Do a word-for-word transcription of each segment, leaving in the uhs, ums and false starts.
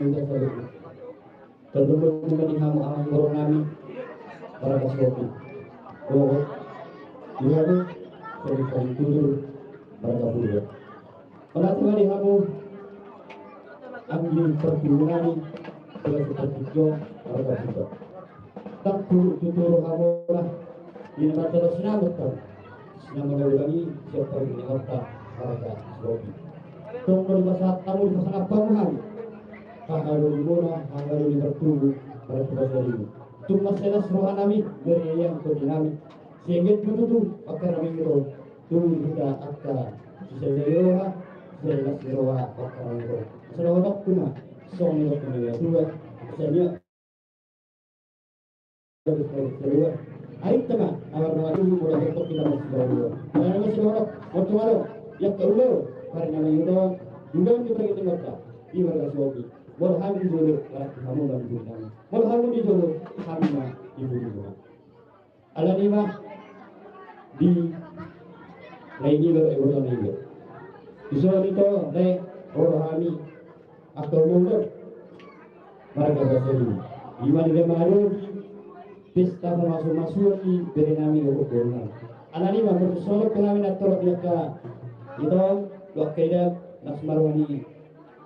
Terdulu di hamu amang boru nami, marga Sihombing. Dohot di hamu, sering-sering tutur, marga Purba. Mauliate ma di hamu anggi partubu nami, sering-sering tutur, marga Purba. Ndang tuturu hamuna di na marga Sinamot, di na marga Ulangi, siap pargili marga Sihombing. Tong do dipasahat hamu, dipasangap hamu hami hahadolimuna, hahadolim partubu, marga Purba Sihombing. Tung mansai las roha nami, bere yang kodi nami. Siengget tutu, pakai nami ro, tung hita angka sisada roha, sisada las roha, pakai nami ro. Selamat waktu ma, song ni waktu ni dua, sanya. Aik tama, awar nama dulu, mulai bentuk kita masih jauh dulu. Mulai nama si Lorok, waktu malam, yang kedua, hari nama Yudo, Yudo di bagi tengah, di marga Sihombing. Molo hami di jolo, berarti hamu nggak di jolo. Molo hamu di jolo, hami ma di jolo. Alani ma di lae ni baru ibu nami ibu. Di sini to lae, ro hami angka umum do, marga Basari. Di mana dia mengadopi pesta pamasu-masuon ni bere nami dohot boru nami. Alani ma marsusolhot tu hami na torop di angka ito, tu angka ida, na sumaruani.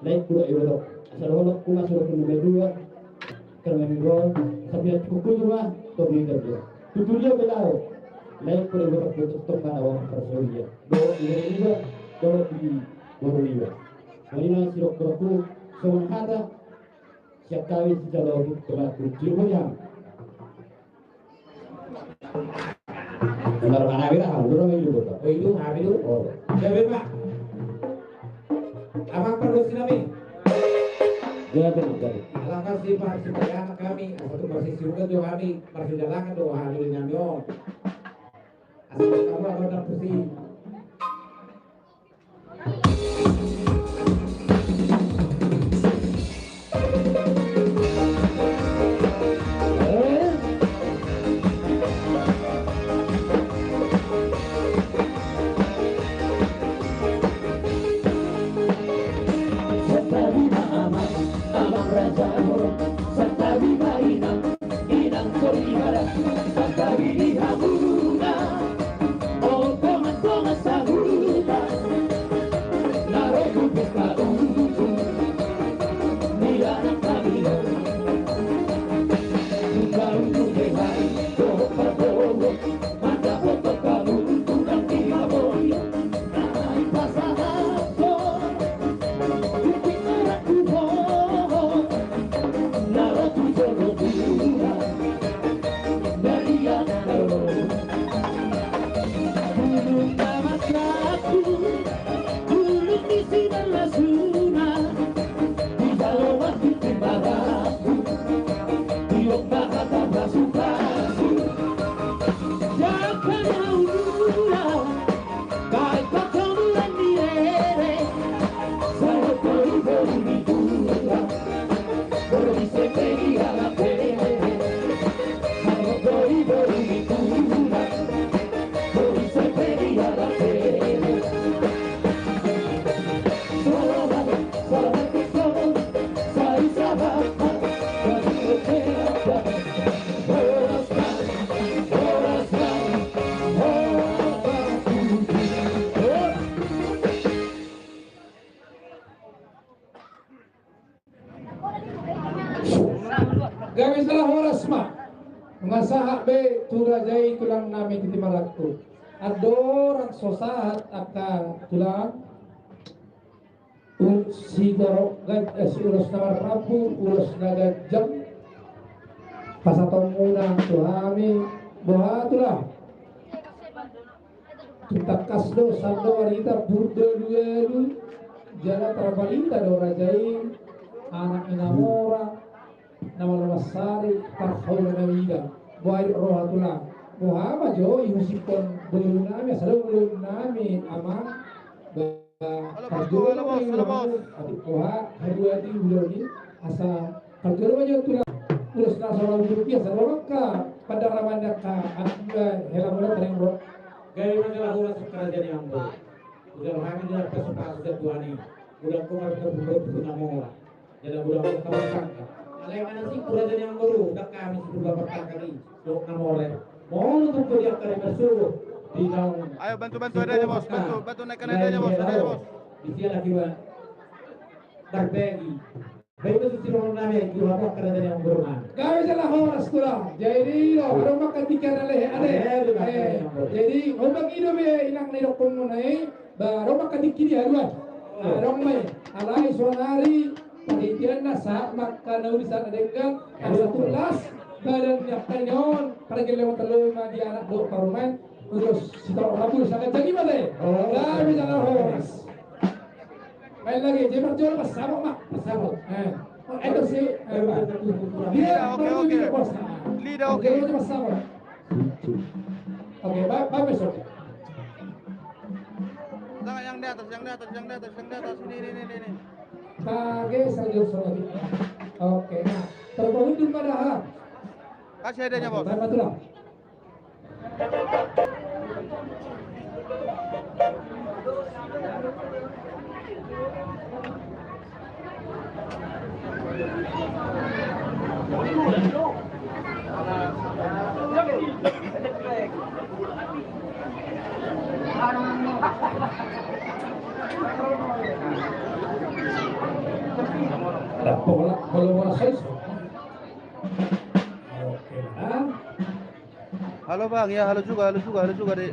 Lae, kuda iba do. Asal holok kuma sudah pun dua. Karena minggu, tapi aku kuda ma, to beli kerja. Tutu dia belao. Lae, kuda iba do, kuda tong mana wang persoalia. Dohot di iba, dohot di boru iba. Marina sirok-rokku, songon hata, siap kami sijalo, teman kunci hujang. Benar mana bira, ha, udah lama hidup, Pak. Oh, hidup, ha, hidup. Oh. Gabe, Pak. Amang pargonsi nami. Gabe, gabe. Alangkah si Pak, si Pak, anak kami, asal tu masih siuga jo kami, masih jalangan do, ha, di nami, oh. Asal kamu apa tak pusing? Santabi ma amang, amang raja, santabi ma inang, inang soripada, santabi di hamuna. O tongan-tongan sahuta, na ro tu pesta uju ni anak nami on. Ungka-ungku dehai dohot parboru, mandapothon hamu tulang di hamu. Ai pasahathon. Gabe jala horas ma. Nunga sahat be tu raja i tulang nami di Timarangkup. Andorang so sahat angka tulang, Ul-, si torop gan-, eh, si ulos na marrambu, ulos na ganjang. Pasahatonmuna tu hami, boha tulang. Tung tangkas do, sandok barita, burdo dualu, jala tarbarita do raja i, anak ni na mora. Na malo mansari, tarhaula na mida. Boha i roha tulang. Boha ma jo, ihusikkon boru nami, asa do boru nami, amang. Ba, halo, bos, halo, bos, halo, bos. Atik boha, haduan i ulaon i, asa, parjolo ma jo tulang. Ulos na so ra ujur i, asa, do angka, pandaraman angka, anak muda, hela muda, tareng ro. Gabe ma jala horas, raja ni ambo. Udah hami, udah pas, pas, udah tuan i. Udah kau, udah buka, udah nama. Jala godang Purba Partangka. Alai manang si Purba Partangka do, dang hami si Purba Partangka i, dok na mole. Molo tung di angka na marsuo di naung. Ayo, bantu, bantu adanya, Bos. Bantu, bantu naikkan adanya, Bos. Adanya, Bos. Di sian akibat berbagi. Baik, Bos, si Romo nami, di waktu angka adanya yang berumah. Gabe jala horas, Tulang. Jadi, lo, adong ma angka tingki na lehe, ade. Jadi, ombak ido be inang na idokkon muna i. Ba, adong ma angka tingki di haduan. Adong ma i. Alai saonari panitian na sahat ma angka na uli sahat na denggan, asa tulus badan ni angka i on, pargellengon tolu ma di anak dohot parumaen, ulos sitaon rambu sangka jagi ma te. Gabe jala horas. Main lagi, jadi marjual pas sabok ma. Pas sabok. Eh. Oh, itu sih. Lida, oke, oke. Lida, oke. Pas sabok. Oke, ba-, bagus, oke. Tangan yang di atas, yang di atas, yang di atas, yang di atas. Ini, ini, ini, ini. Pakai saja sama kita. Oke, nah, terbangun dulu padahal. Kasih adanya, Bos. Baik, betul lah. Nah, bola, bola, bola size. Oke, nah. Halo, Bang, ya, halo juga, halo juga, halo juga, Dek.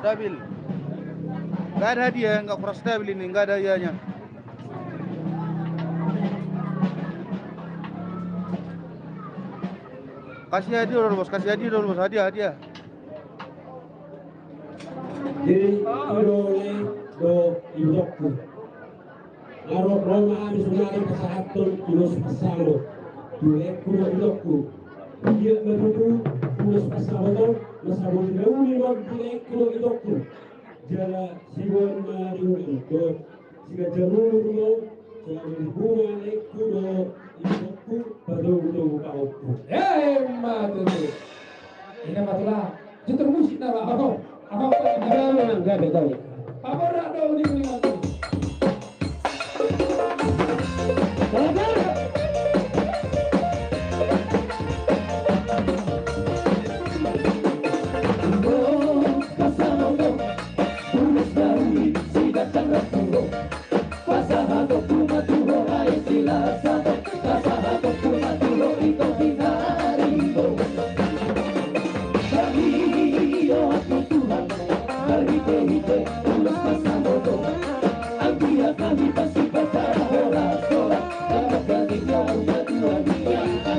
Stabil. Nggak ada hadiah, nggak kurang stabil ini, nggak ada hadiahnya. Kasih hadiah dulu, Bos, kasih hadiah dulu, Bos, hadiah, hadiah. Jadi, ido, ido, ido. Ro, ro ma hami saonari pasahathon ulos pasamot tu laengku dohot itongku. Dia ma tutu ulos pasamot on, na sabotulna uli ma tu laengku dohot itongku. Jala siboan ma ringgas dohot siganjang umur ma, jala dihubungi laengku dohot itongku, patogutogu pahompu. Emma tutu. Ina ma tulang. Jutur musik nama, apa? Apa, apa? Gabe, gabe, gabe. Apa ora do di uningan? Pasahatonku ma tu ho, aek silas sahat. Pasahatonku ma tu ho, ito pinaribot. Tarlehon Tuhan, marhitehite ulos pasamot on. Anggiat hami pasipata horas-horas, dapot hami gabe na tua di angka.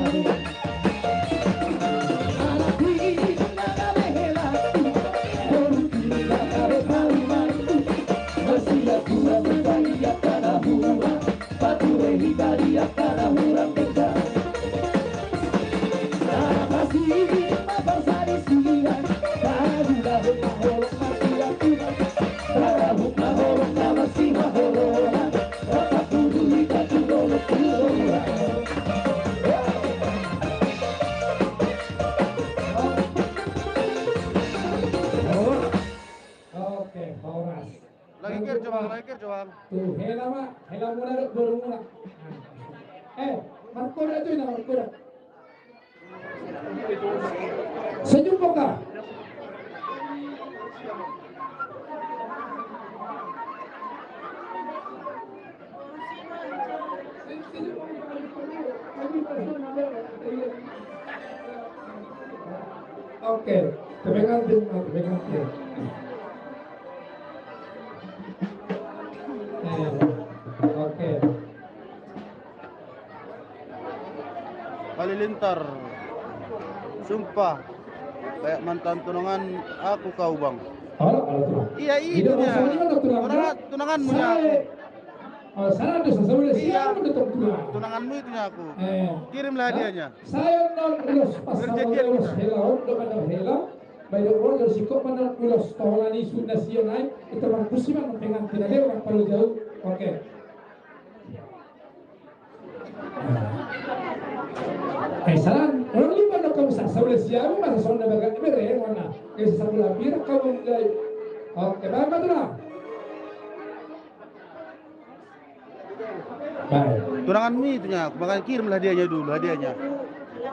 Oke, horas. Lagi kerja, Bang, lagi kerja, Bang. Tu hela ma, hela muna do, boru muna. Eh, markoda tu, ina markoda. Senyum, Boka. Oke, terima kasih, terima kasih. Eh, oke. Halilintar. Sumpah. Kayak mantan tunangan aku kau, Bang. Halo, halo, Tulang. Iya, itu dia. Tunangan, tunanganmu ya. Iya. Tunanganmu itu ya aku. Kirimlah hadiahnya. Saya non ulos pas sama ulos hela, ulos hela. Baik, ulos singkop mana ulos tolan isu nasional. Itu bagus sih, Bang, pengantin ada orang palu jauh. Oke. Eh, salah. Orang lupa dong kamu sa-, sabola siamu masa sonda bagak bere, mana? Eh, sabola pira kamu mulai. Oke, baik, Pak Tulang. Tunanganmu itu nya, makanya kirimlah hadiahnya dulu, hadiahnya.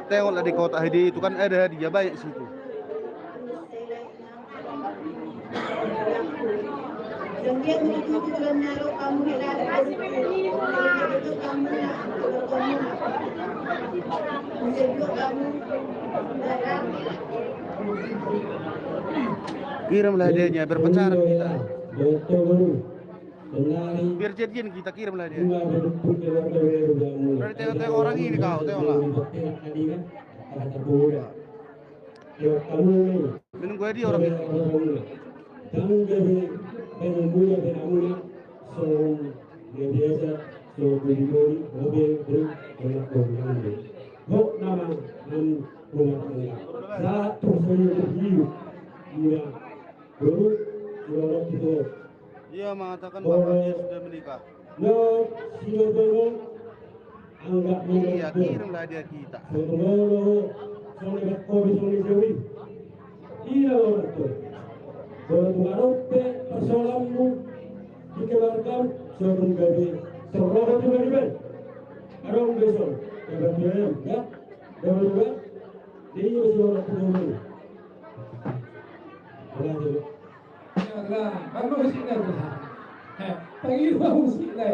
Tengoklah di kotak hadiah itu kan ada hadiah banyak situ. Kirimlah hadiahnya, biar pacaran kita. Biar jadian kita, kirimlah dia. Berarti tengok-tengok orang ini kau, tengoklah. Minum kue di orang ini. Ia mengatakan bahwa dia sudah menikah. Iya, kirimlah dia kita. Bagus musiknya itu. Panggil musiknya.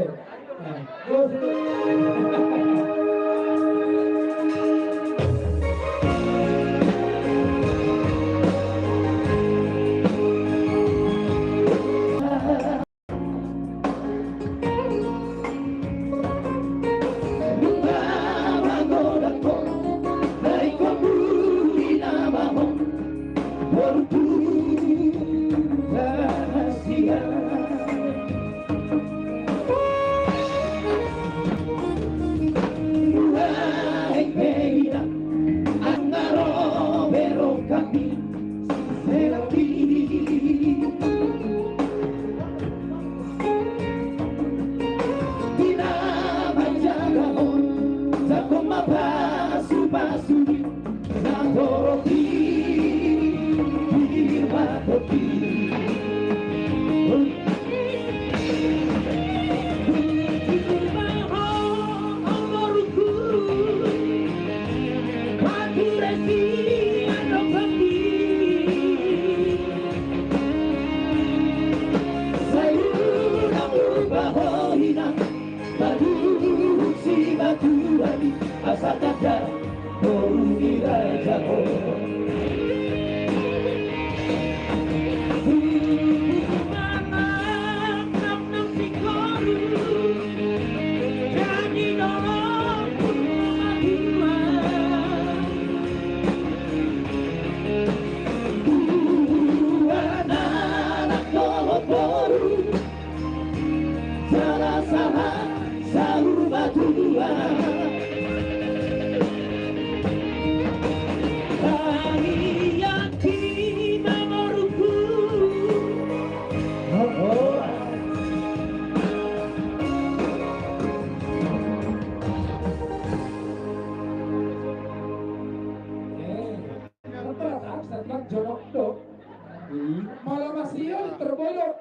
Molo masih terbolok,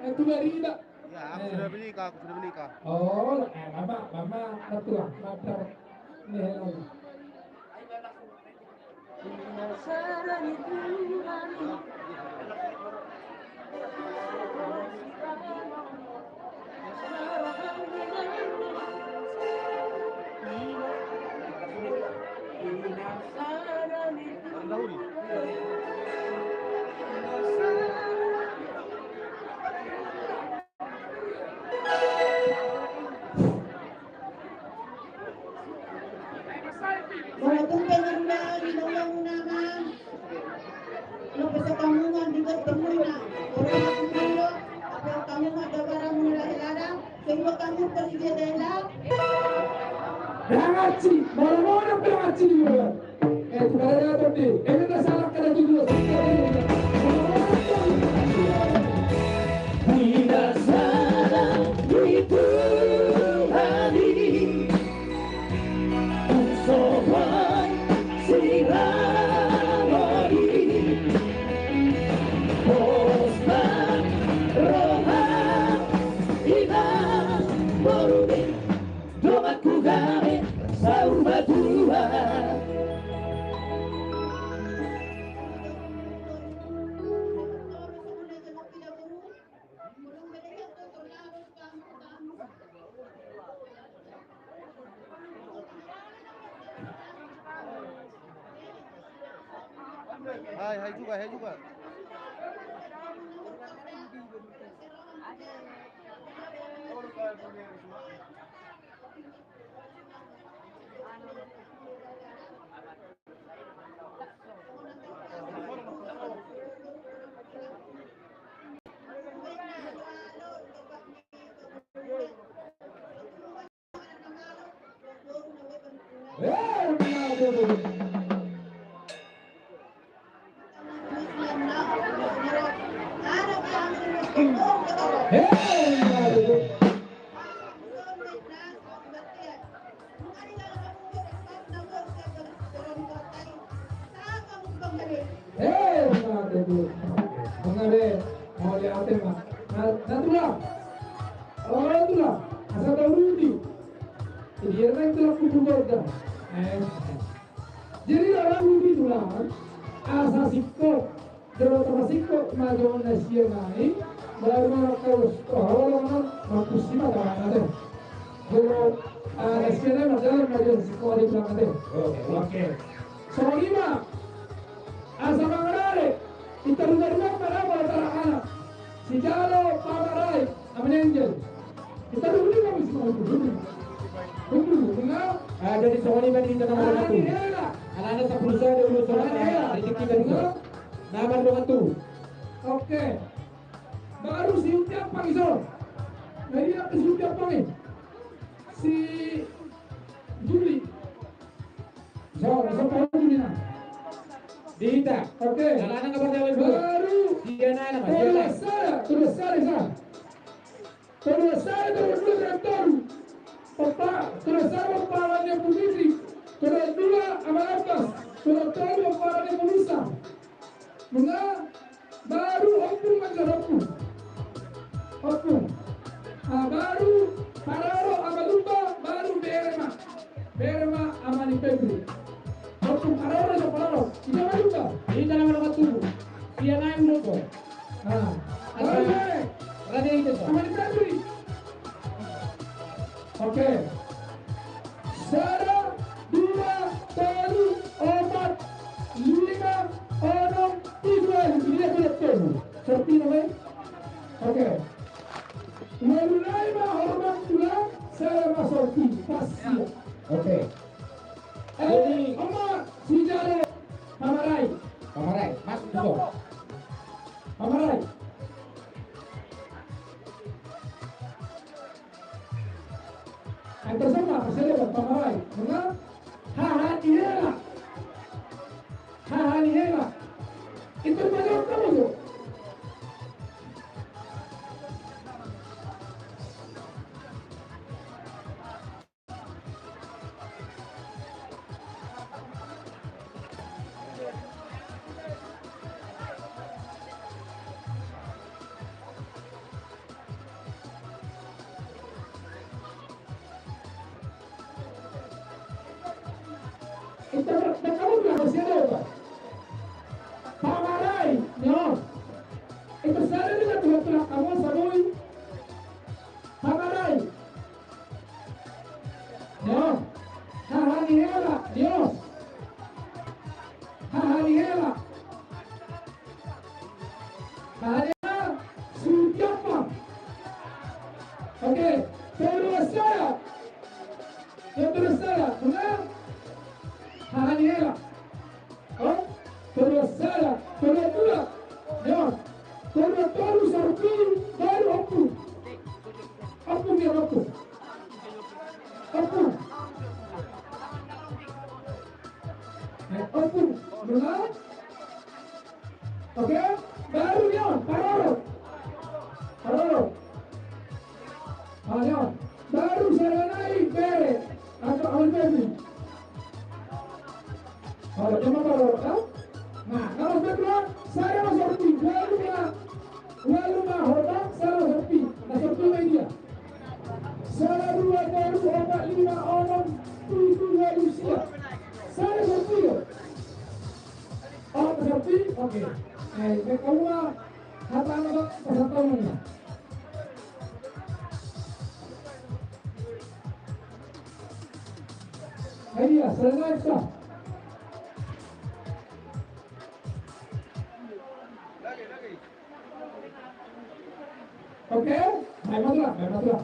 eh, tu barita. Ya, aku sudah menikah, aku sudah menikah. Oh, eh, mama, mama, mertua, madar. Nih, lagi. Molo tung pe ninna di lomamuna ma, molo pe so hamu nunga di bertemuna, molo hamu nunga do, ape hamu nunga do barang muna lahe ladang, sehingga hamu pergi jendela. Dangaci, molo molo pe dangaci di luar. Eh, tu kada dapat di. Eh, kada salah, kada tujuh. Tidak salah di Tuhan ini. Sobat siralodi. Bos na roha ina boruni. Donganku Hami saur matua. Hai, hai juga, hai juga. Eh, mauliate ma. Na, na tulang. Oh, tulang. Asa tauruti. Jadi, ya, na tulang kubu gorda. Eh. Jadi, lalu di tulang. Asa singkop. Jolo asa singkop ma jolo na sian i, baru ma rongkos, oh, holong ma, mampus si ma tawana te. Jolo, ah, na sian i ma jolo ma jolo singkop di tulang te. Oke. Oke. Songon i ma, asa mangarare, ita ruga-ruga ma na molo tara anak. Sijalo pamarai. Apa ni, Angel? Kita dulu ni kami semua dulu. Dulu, dengar. Ah, jadi songon i ma di tangan orang tu. Anak-anak sampulu sada ulos orang, rezeki kita juga. Nama dong tu. Oke. Baru si Uti apa iso? Nah, iya, si Uti apa ni? Si Juli. So, so, Pak Juli, nah. Di hita. Oke. Anak-anak apa dia? Baru. Dia anak, Mas. Dia anak. Terus saya, terus saya, saya. Toru sada, toru dua, toru tolu. Pomparan, toru sada pomparan ni Ompu Fitri. Toru dua Ama Lantas. Toru tolu pomparan ni Ompu Musa. Nunga baru ompung manjalo ompung. Ompung. Ah, baru paroro Ama Lumba, baru bere ma. Bere ma ama ni Febri. Ompung paroro, so paroro. Ida ma Lumba. Ida nama nama tubuh. Dia naik dulu. Ah. Baru bere. Raja itu, so. Ama ni Febri. Oke. Sada, dua, tolu, opat, lima, onom, pitu, walu. Ini aku lihat tuh. Sorti namanya. Oke. Ualu nai ma hormat tulang, sada ma sorti. Pas, iya. Oke. Eh, jadi, oma, sijalo pamarai. Pamarai, masuk juga. Pamarai. Antar sama, pas ada pamarai. Nunga? Haha ni hela. Haha ni hela. Itu banyak kamu tu. Ita ber-, berkawan lah, masih ada apa? Pamarai, nyo. Ita sada dengan Tuhan, Tuhan kamu, sabui. Pamarai. Nyo. Haha ni hela, nyo. Haha ni hela. Haha ni hela. Siapa? Oke. Terus saya. Terus saya. Benar? Haha ni hela. Oh, toru sada, toru dua. Nyo. Toru tolu, sorti, baru ompung. Ompung dia, ompung. Ompung. Eh, ompung. Benar? Oke, baru nyo, paroro. Paroro. Ah, nyo. Baru sada nai bere. Atau awal bere. Oh, dia mah paroro, ha? Nah, kalau kedua, sada ma sorti, ualu ma, ualu ma hormat, sada ma sorti. Nah, sorti ma dia. Sada, dua, tolu, opat, lima, onom. Baik, baik, kamu mah, kata anak, pasal tahu mana? Ayo, ya, selesai, sudah. Oke, baik, masuklah, baik, masuklah.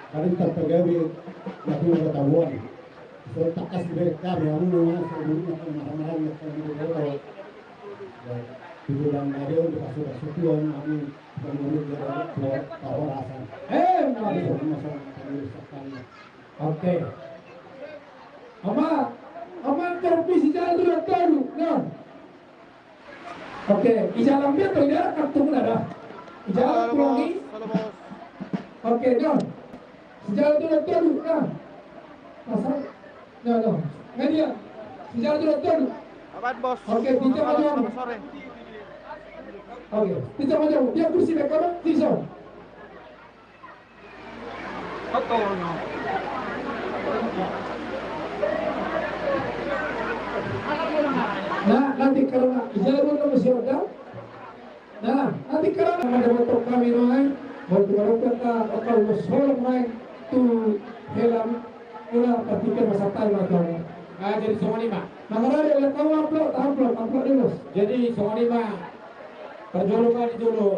Paling tarpagawe na tu na tabuan. So tangkas diberek kami, amu na mas, amu na kan marah-marah na kan di kota. Itu dan ada untuk kasih kasih Tuhan, amu dan amu dia dapat pahorasan. Eh, mari. Amu sama kami sekali. Oke. Ama, ama terpisi jalan tu na tolu, nah. Oke, ija lam dia tu ida, kartu na da. Ija lam tu lagi. Oke, dah. Sijalo tu na tolu, dah. Pasal. Dah, dah. Nggak dia. Sijalo tu na tolu. Apaan, Bos? Oke, pinjam aja. Selamat sore. Oke, pinjam aja. Dia kursi dekat, pinjam. Na, nanti karena ija do na masih ada. Na, nanti karena ada motor kami no ai, mau tu orang kata atau mau solong ai tu helm, ula parpikir masa tai ma tu. Ah, jadi songon i ma. Maka ada yang tahu amplop, amplop, amplop dulu. Jadi songon i ma. Parjolo kali jolo.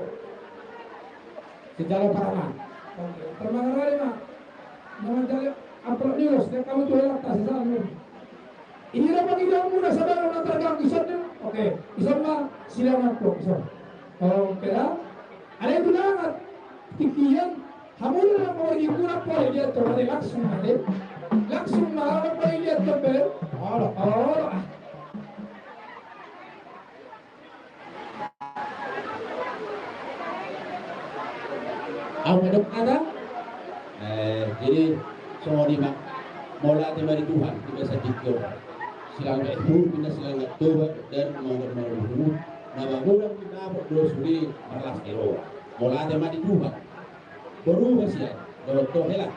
Sijalo parman. Oke, terima kasih, Mak. Nama jalo amplop ni, Bos. Dia kamu tuh lewat tas sana. Ini apa kita muna sadar na targanggu ison ni? Oke, ison ma silang amplop ison. Oke lah. Ada yang bilang, tikian, kamu lah mau di muna, apa dia tuh, ada langsung ada. Langsung mah apa dia tuh, Bel? Oh, oh, ah. Au na dok kata. Eh, jadi songon i ma, mauliate ma di Tuhan di bagasan tingki on. Selamat huruf inna, selamat tobat dan mauliate ma di Tuhan. Na magodang di dapot do sude marlas ni roha. Mauliate ma di Tuhan. Berubah sia, dohot to hela.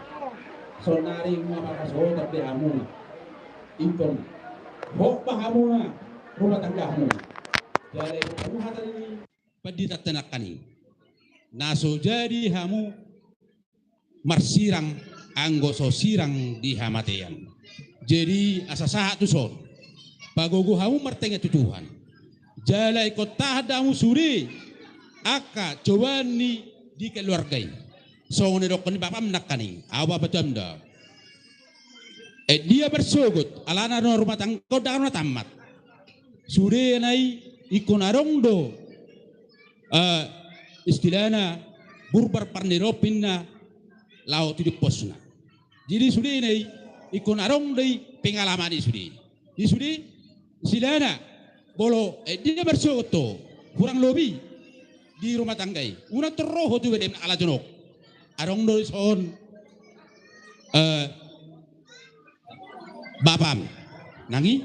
Sonari ma papasohotan be hamuna. Ingkon hot ma hamuna rumah tangga hamuna. Jala ingkon hata ni pandita tanangkan i. Na so jadi hamu marsirang anggo so sirang di hamatean. Jadi asa sahat tuson. Pagogo hamu martangiang tu Tuhan. Jala ingkon tahan do hamu sude angka cobaan ni di keluarga i. Songon na didokkon ni bapam nangkaning. Au bapa tu am da. Eh, dia marsogot, alana ro na rumah tangga on dang na tammat. Sudena i ingkon adong do, eh, istilahna burbar parnidopinna laho tu dimposna. Jadi sudena i ingkon adong do i pengalaman i sude. Di sude istilahna, molo, eh, dia marsogot do, kurang lobi di rumah tangga i. Unang torro ho tu bere ala jonok. Adong do dison, eh, bapam. Nang i,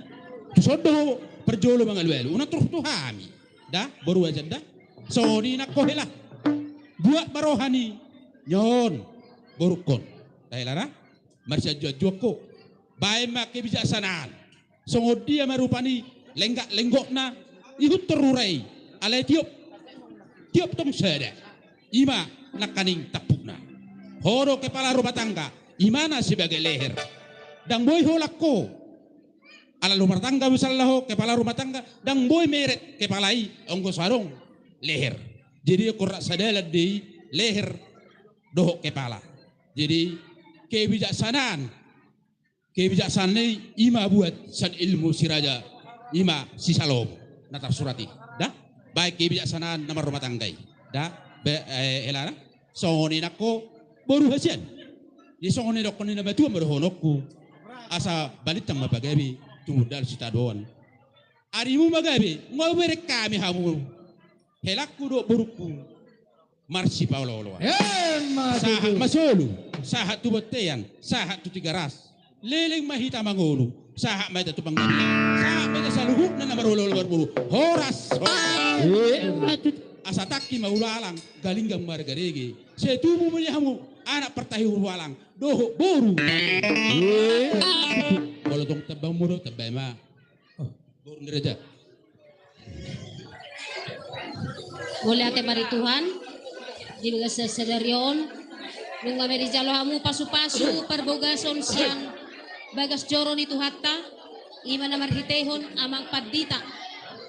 tuson do parjolo mangalualu. Unang torro tu hami. Da, boru aja da. Songon i nangko hela. Buat ma roha ni on, borungkon. Da hela na? Marsianjuanjuan ho. Baen ma kebijaksanaan. Songon dia ma rupani lenggak-lenggokna, Ihut torura i, alai tiop, tiop tong sada. Ima nangkaning tampukna. Ho do kepala rumah tangga, imana sebagai leher. Ndang boi ho langko. Ala rumah tangga misalna ho, kepala rumah tangga, ndang boi meret kepala i, anggo so adong leher. Jadi, ingkon rap sadalan do i leher dohot kepala. Jadi, kebijaksanaan, kebijaksanaan i ima buat sian ilmu si raja, ima si Salomo, na tarsurat i. Da? Baen kebijaksanaan na marrumah tangga i. Da? Be, eh, hela na? Songon i nangkin boru hasian. Jadi songon i dohonon ni na matua ma dohononku. Asa balintang ma pagabe, tumundalhon sitadoan. Arimu ma gabe, nga hubereng hami hamu. Helangku dohot borungku. Marsipaolooloan. Emma tutu. Sahat ma solu, sahat tu bontean, sahat tu Tigaras. Leleng ma hita mangolu, sahat ma hita tu panggabean, sahat ma hita saluhutna na maroloan marboru. Horas, horas. Emma tutu. Asa tangki ma ulalang, galinggang margarege. Sai tubu ma di hamu anak partahi ulalang dohot boru. Emma tutu. Molo tong tamba molo tamba ma. Oh, boru ni raja. Mauliate ma di Tuhan, di bagasan sadari on, nunga ma dijalo hamu pasupasu parbagason sian bagas joro ni Tuhanta, ima na marhitehon amang pandita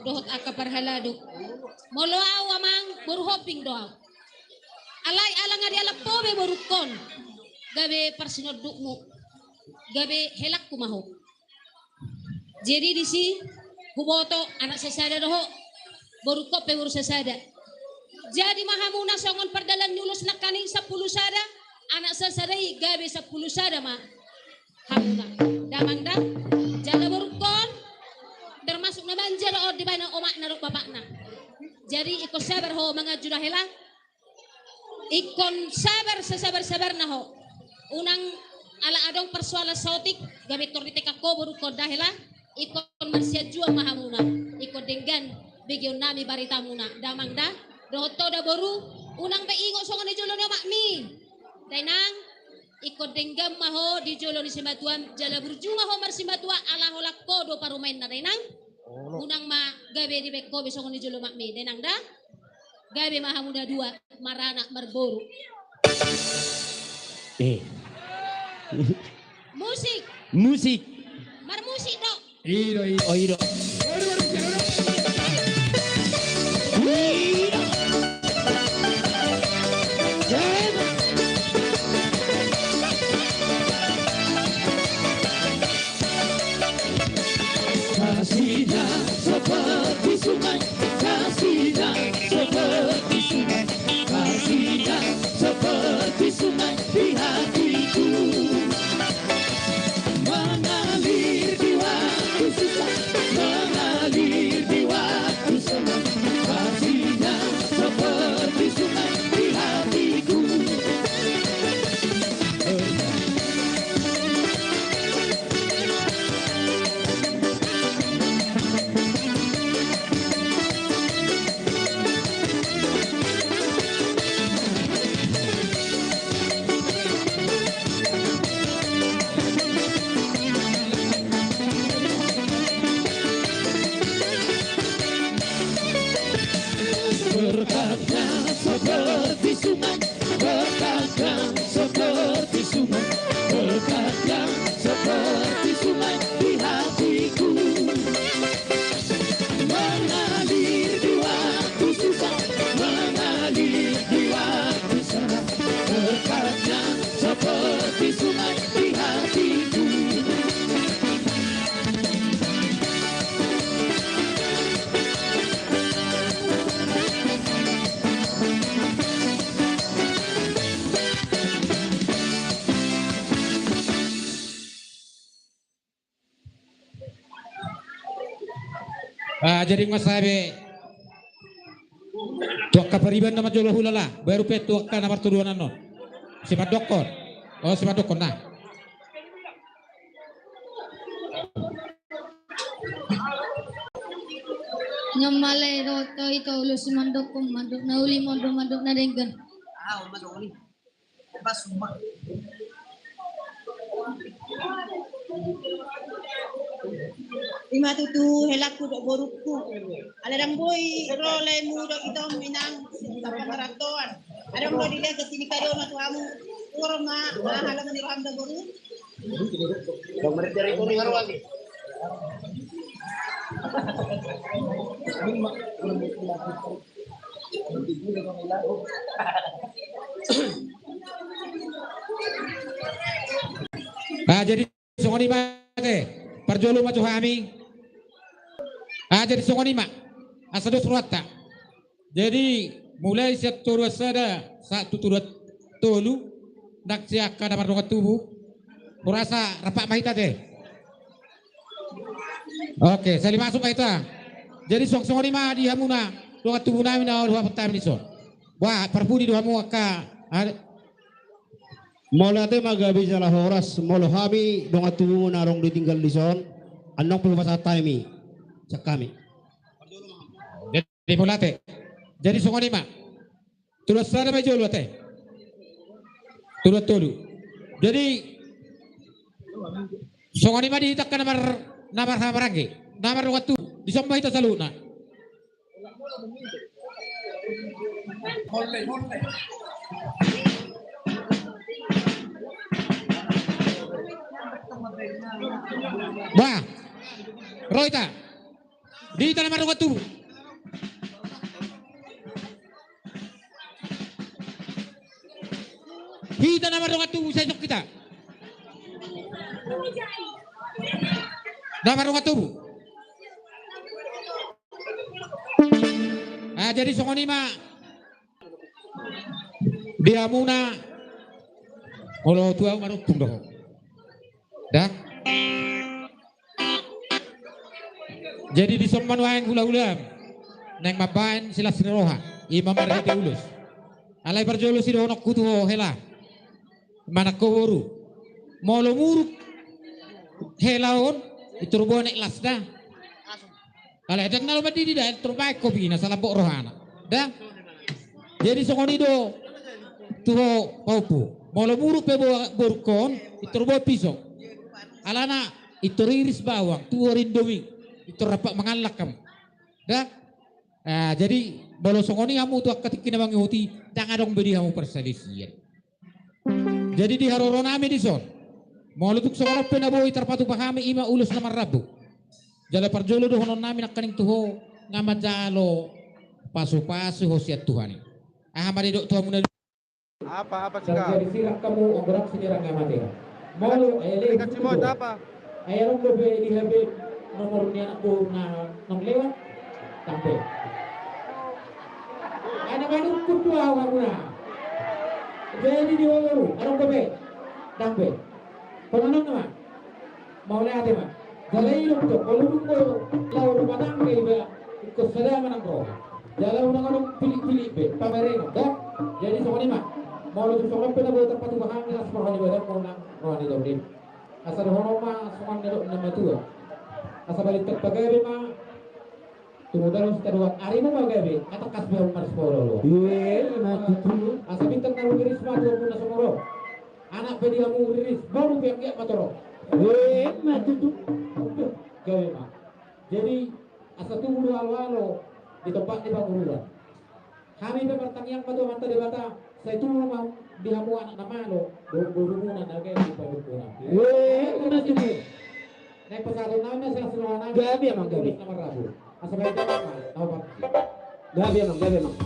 dohot angka parhalado. Molo au amang, boru Hombing do au. Alai ala nga dialap ho be borungkon, gabe parsinondukmu, gabe helangku ma ho. Jadi disi huboto anak sasada do ho, borungkon pe boru sasada. Jadi ma hamuna songon pardalan ni ulos nangkaning sampulu sada, anak sasada i gabe sampulu sada ma hamuna. Damang da, jala borungkon termasuk na manja do on dibahen omakna dohot bapakna. Jadi ingkon sabar ho manganju da hela. Ingkon sabar sesabar-sabarna ho. Unang ala adong persoalan saotik, gabe tor ditekak ho borungkon da hela. Ingkon marsianjuan ma hamuna. Ingkon denggan begeonnami baritamuna. Damang da, dohot ho da boru, unang be ingot songon di jolo ni omakmi. Dainang, ingkon denggan ma ho di jolo ni simatuam, jala burju ma ho marsimatua ala holan ho do parumaenna dainang. Unang ma gabe dibaen ho be songon di jolo omakmi dainang da. Gabe ma hamu na dua maranak marboru. Eh. Musik. Musik. Marmusik do. I do, i do. Oh, i do. Kasihnya seperti sungai, kasihnya seperti sungai, kasihnya seperti sungai di hatiku. Mengalir di waktu susah, mengalir di waktu senang, kasihnya seperti sungai di hatiku. Berkatnya seperti sungai, berkatnya seperti sungai, berkatnya seperti sungai di hatiku. Mengalir di waktu susah, mengalir di waktu senang, berkatnya seperti sungai di hatiku. Ah, jadi nga sabe tu angka pariban na manjolo hulala, baru pe tu angka na martodoan annon. Sipandokkon. Oh, sipandokkon na. Nga male do to ito ulos mandokkon, mandok na uli, mandok, mandok na denggan. Ima tutu helangku dohot borungku. Alai ndang boi ro laemu dohot ito, Inang, sian panggarantoan. Adong do dilehon sian i, kadohon ma tu hamu. Ro ma, ala mani roham do, boru. Ah, jadi songon i ma ate, parjolo ma tu hami. Ah, jadi songon i ma. Asa dos rohanta. Jadi, mulai sian toruan sada sahat tu toruan tolu, nang sian angka na mardongan tubu, hurasa rap ma hita ate. Oke, sali masuk ma hita. Jadi, songon i ma di hamuna dongan tubu nami na olo hupasahat hami dison. Bah, parpudi do hamu angka, ah, Mauliate ma gabe jala horas, molo hami dongan tubu na adong di tinggal dison, annon pe hupasahat hami, sian hami. Jadi mauliate. Jadi songon i ma. Toruan sada ma i jolo ate. Toruan tolu. Jadi songon i ma di hita angka na mar, na marhahamaranggi, na mardongan tubu. Dison ma hita saluhutna. Bah, ro hita. Di hita na mardongan tubu. Hita na mardongan tubu, sai dison hita. Na mardongan tubu. Ah, jadi songon i ma. Di hamuna. Olo tu au maruntung do ho. Da. Jadi dison ma nuaeng hulahula naeng mambahen silas ni roha, i ma marhite ulos. Alai parjolo sidohononku tu ho hela. Manang ho boru. Molo muruk hela on, pintor boi aek las da. Alai ndang na olo mandidi da, pintor baen kopina, salambok rohana. Da. Jadi songon i do tu ho pahompu. Molo muruk pe bo, borungkon, pintor boi piso. Alana pintor iris bawang, tuhor Indomie, pintor rap mangallang hamu. Da. Ah, jadi molo songon i hamu tu angka tingki na mangihut i, ndang adong be di hamu parsalisian. Jadi di haroro nami dison, molo tung songon on pe na boi tarpatupa hami, i ma ulos na marrambu. Jala parjolo dohonon nami nangkaning tu ho, nga manjalo pasupasu ho sian Tuhan i. Aha ma didok tu hamu na Apa, apa sih, Kak? Jadi sirang hamu, anggo rap sinirang nga mate. Molo, eh, le, dikasih butuh mod apa? Ai adong dope di H P nomor ni anak boru na naung lewat. Sampe. Ai na manungkun tu au hamuna. Jadi di boru, adong dope. Sampe. Pemanon nama. Mauliate ma. Jala i do, molo dung laho rumah tangga iba, ingkon sada ma nang roha. Jala unang adong pilik-pilik be, pamerengon, da? Jadi songon i ma. Molo tung songon on pe na boi tarpatupa hami, las roha ni badanmu nang roha ni jabu. Asa dohonon ma songon na nidok ni na matua. Asa balintang pagabe ma. Tumundalhon sitadoan, arimu ma gabe, asa tangkas be hamu marsipaolo-oloan. Asa bintang na rumiris ma tu hamu na sumorop. Anak pe di hamu riris, boru pe anggiat ma torop. Gabe ma. Jadi asa tubu do alo-alo di tompat ni pangururan. Hami pe martangiang ma tu Amanta Debata, sai tubu ma di hamu anak na malo, dohot borumuna na gabe di pahompu nami. Naeng pasahaton nami ma silas ni roha nami. Gabe, amang, gabe. Ulos na marrambu. Asa baen damang ma na hupangki. Gabe, amang, gabe, amang.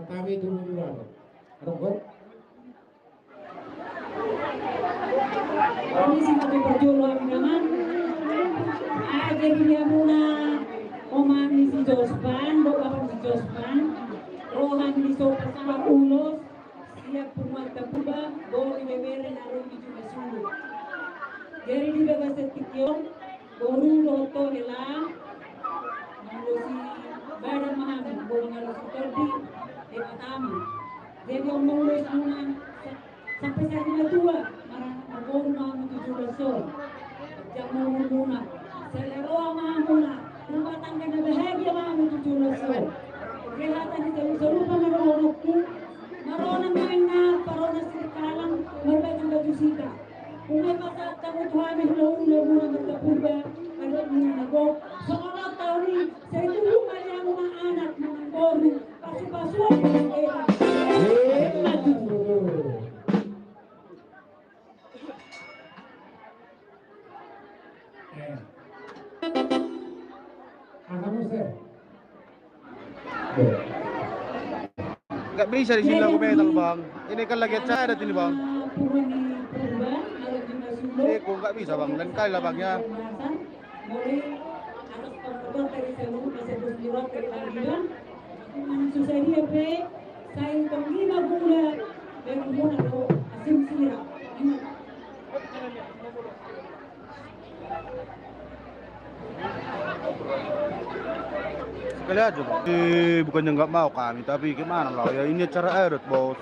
Kami tu minggu lalu. Rokok. Komisi satu parjolo hami damang. Ate di hamuna, omak ni si Jospan, bapa ni si Jospan. Roha ni sopa saha ulos. Siap purmata puba, boli bebere na ro di julu sulu. Jadi di bagasan tingki on, boru dohot hela, mangalo si badan ma hami, boru mangalo si tondi, de patama. Jadi on maulos muna, sa-, sampai saat ini tua, mara-, marboru ma hami tu julu sulu. Jam mau muna, seleroa ma muna, rumah tangga na bahagia ma hami tu julu sulu. Kesehatan di selu-selu pangalohoku, Marona ma inna, parona sirkalang, marbaju-baju sita. Ungai pasahat hamu tu hami hulahula muna marga Purba, marga muna na gok. Songon on taon i, sai tubu ma di hamu ma anak, manang boru, pasu-pasuon ma era. Emma tutu. Eh. Aha muse? Nggak bisa di sini lagu metal, Bang. Ini kan lagi acara adat ini, Bang. Ini kok nggak bisa, Bang. Lain kali lah, Bang, ya. Sekali aja, Bang. Eh, bukannya nggak mau kami, tapi gimana lah? Ya, ini acara adat, Bos.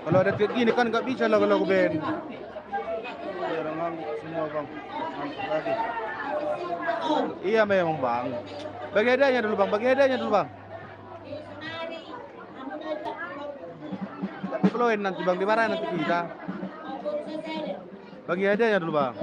Kalau adat kayak gini kan nggak bisa lagu-lagu band. Iya, Bang. Semua, Bang. Mantap lagi. Iya, memang, Bang. Bagi hadiahnya dulu, Bang. Bagi hadiahnya dulu, Bang. Tapi kalau nanti, Bang, dimarahin nanti kita. Bagi hadiahnya dulu, Bang.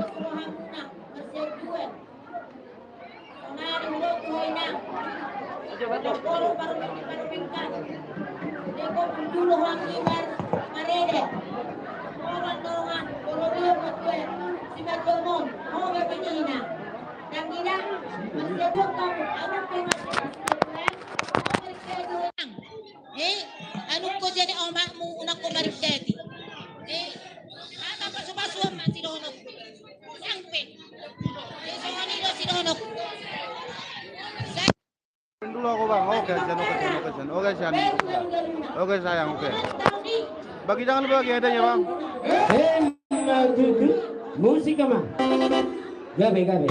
Eh, anu ko jadi omakmu, unang ko mariketi. Eh, apa pasu-pasuon ma sidonok. Sampe. Eh, songon i do sidonok. Dulu aku, Bang. Oke, Jan, oke, Jan, oke, Jan. Oke, Jan. Oke, sayang, oke. Bagi, jangan lupa bagi hadiahnya, Bang. Emma tutu. Musik, Amang. Gabe, gabe.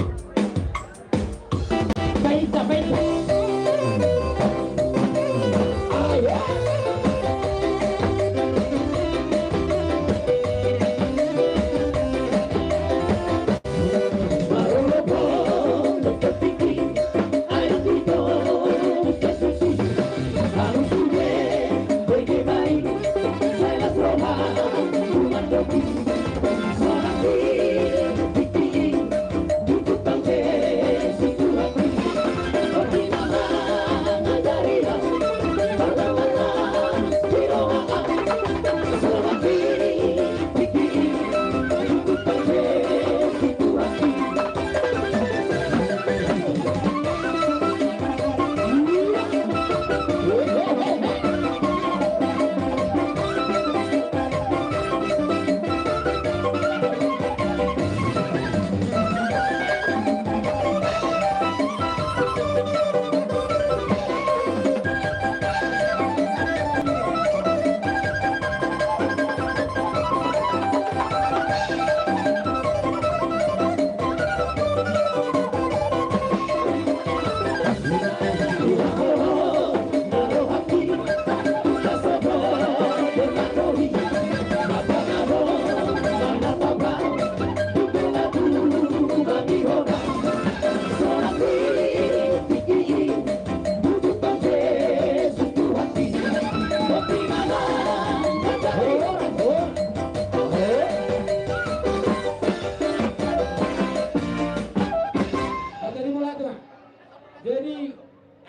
Jadi,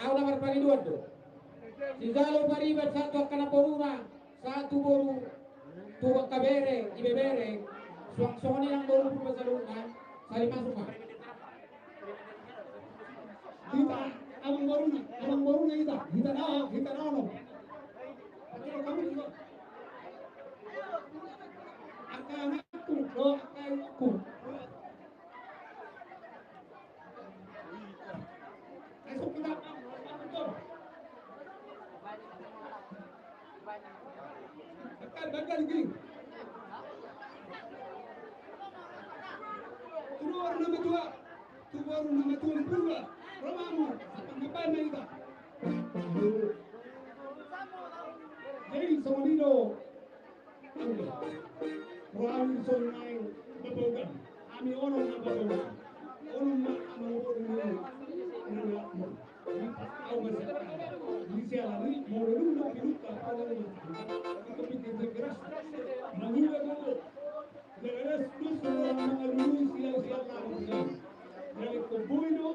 au na marpangidoan do. Sijalo pariban sahat tu angka namboruna, sahat tu boru, tu angka bere, ibebere, suang songon i nang boru Purba saluhutna, sali masuk ma. Hita, amu Amangboruna, amangboruna hita, hita na, hita na no. Angka anakku, do, angka anakku. Ayo, kita. Bakal, bakal, gini. Tubuan nama tua, tubuan nama tua purba, romamu, apa ngapain main kita? Jadi, sama Dino. Rohani sonai babogan. Ami onom na babogan. Onom ma amang boru ni. Nana mo. Au masa. Di siala ni mo lu na piluka. Iko pikir keras. Manguga gogo. Keras terus mangalului sial-sial lagu. Dari kebui do.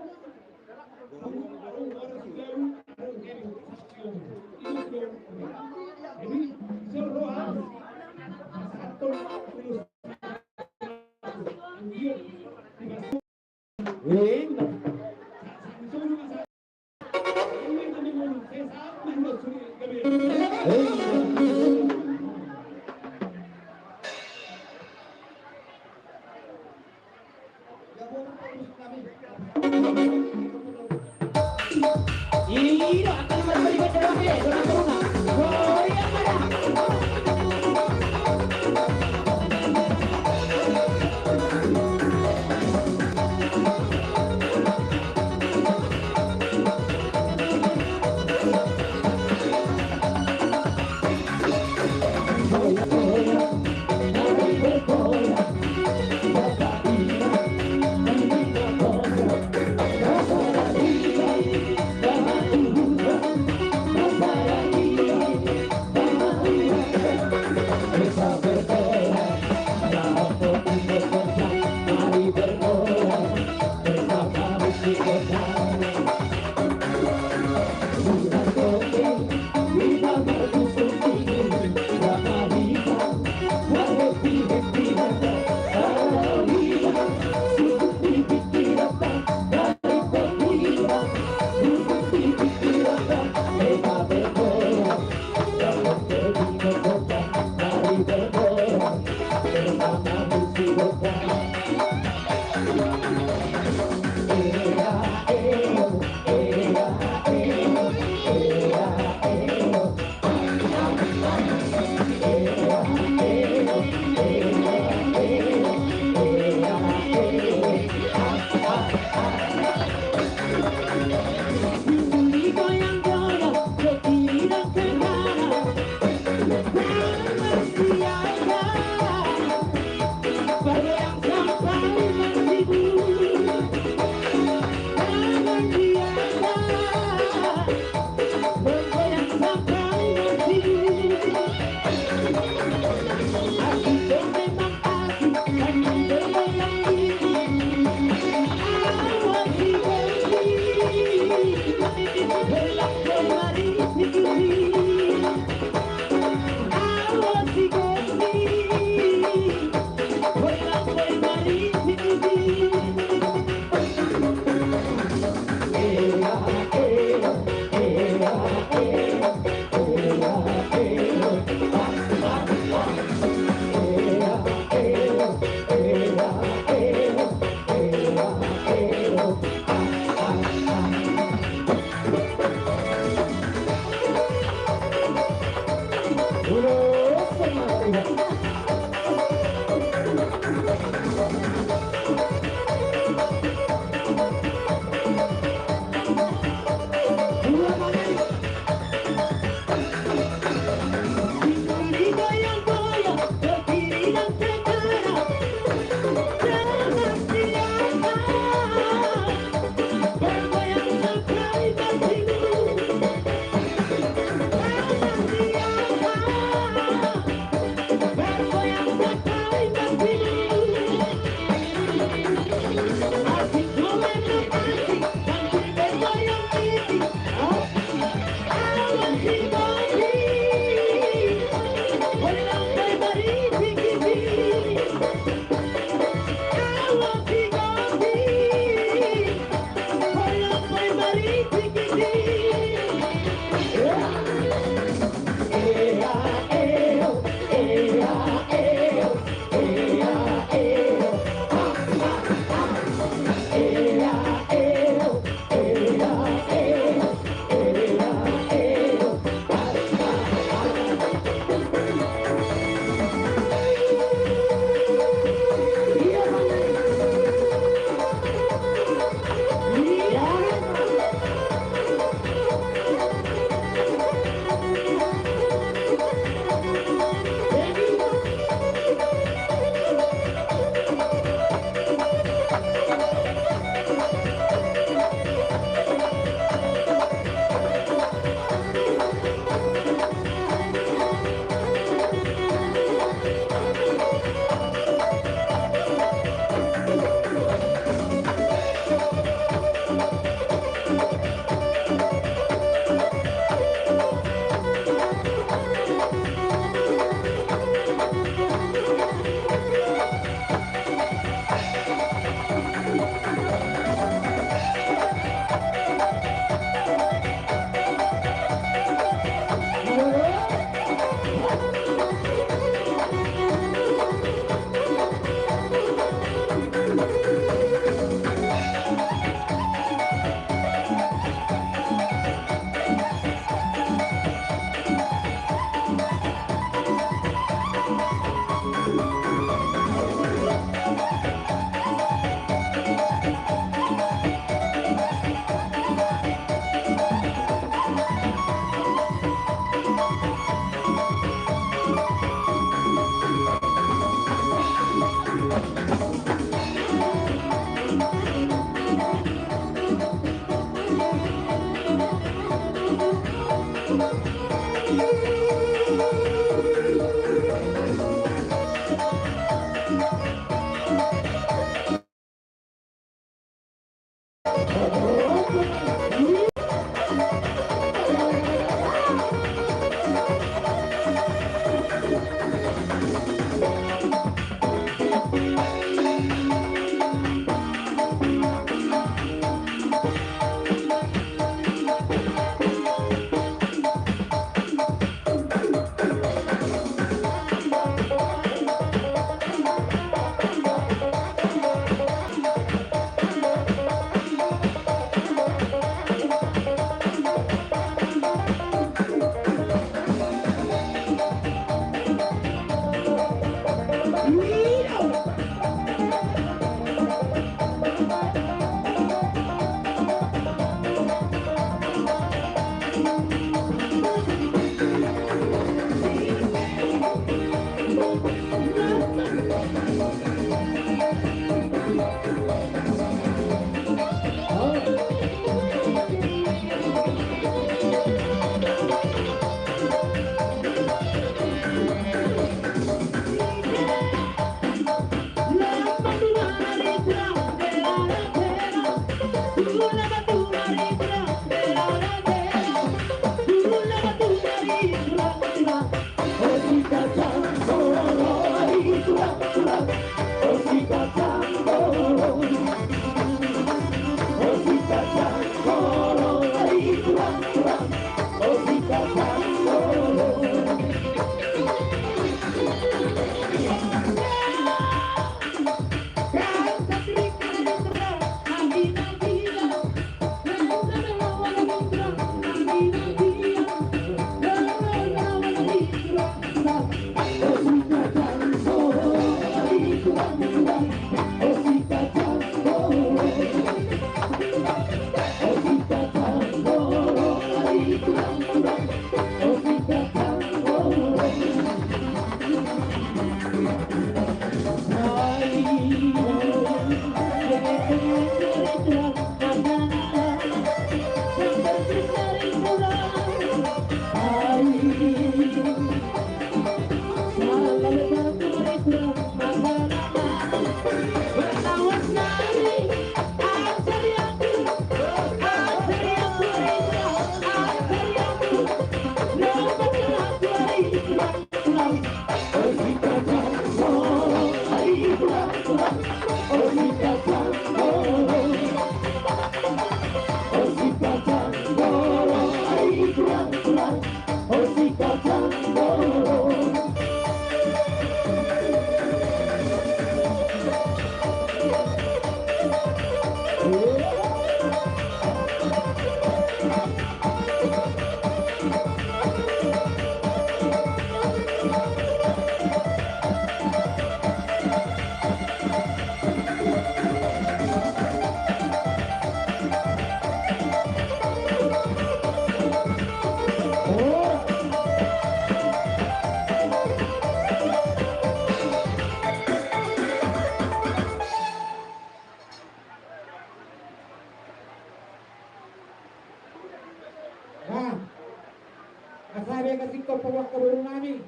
Kasih kau pabuat ke boru nami.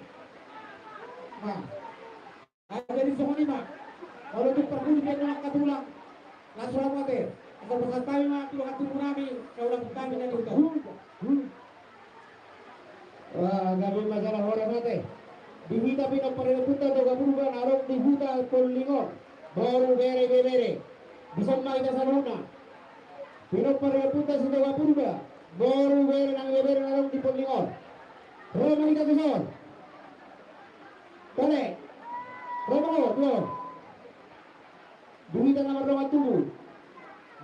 Nah. Ah, jadi songon i ma. Molo tung parpudi pe nuaeng angka tulang. Las roha muse. Asa pasahat hami ma tu angka tubu nami, saulak hami na di huta. Wah, gabe masalah horas ate. Di hita pinompar ni ompunta Toga Purba na adong di huta Polling on. Boru, bere, ibebere. Dison ma hita saluhutna. Pinompar ni ompunta si Toga Purba. Boru, bere nang ibebere na adong di Polling on. Ro ma hita tuson. Bale. Ro ma ho, tuo. Di hita na mardongan tubu.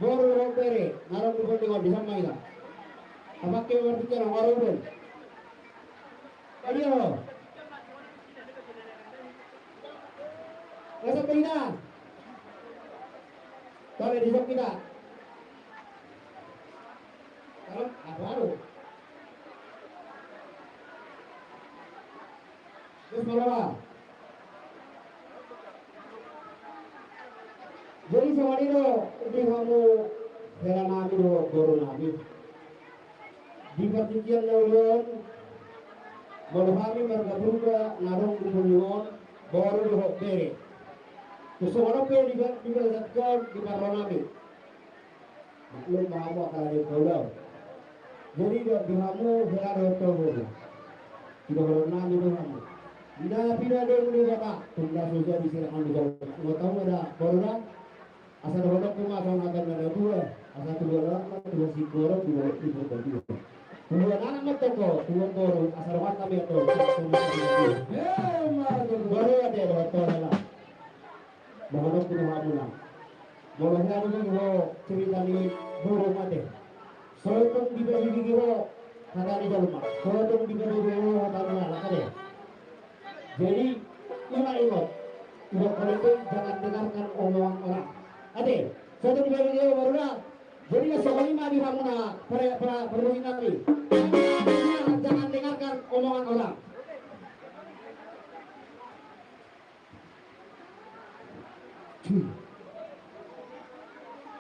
Boru dohot bere na adong di Polling on, dison ma hita. Apakhe marpingkiran, ro do. Ayo. Langsung pe hita. Bale, dison hita. Apa anu? Terus molo ba. Jadi songon i do di hamu hela nami dohot boru nami. Di partingkian na uli on, molo hami marga Purba na adong di Polling on, boru dohot bere. Terus songon on pe di, di bagasan on di parro nami. Maklum ma hamu angka raja ni ulaon. Jadi di hamu hela dohot boru. Di parro nami do hamu. Na pinadeng ni Debata, tung na so jadi sirang hamu jauh. Mau tahu ada boru da? Asa dohononku ma songon hata ni natuatua. Asa tubuan anak ma tubuan singkoru, tubuan ibu tubuan. Tubuan anak ma tongko, tubuan boru, asa dohonon hami antong. Eh, ma tubuan. Boru ate dohot boru. Dohononku tu hamuna. Molo hea do i ho cerita ni burung ate. So tung diberengei ho hata ni jolma. So tung diberengei ho hata ni halak ate. Jadi, ima ingot. Ingot, jangan dengarkan omongan orang. Ate, so tung diberengei ho boru da. Jadi, na songon i ma di hamuna, para, para, para nami. Jangan dengarkan omongan orang.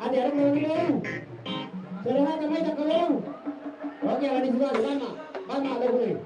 Ate, adong na nilai. Sudah ada mai tak kalau. Oke, ada di sini, lama, lama ada boleh.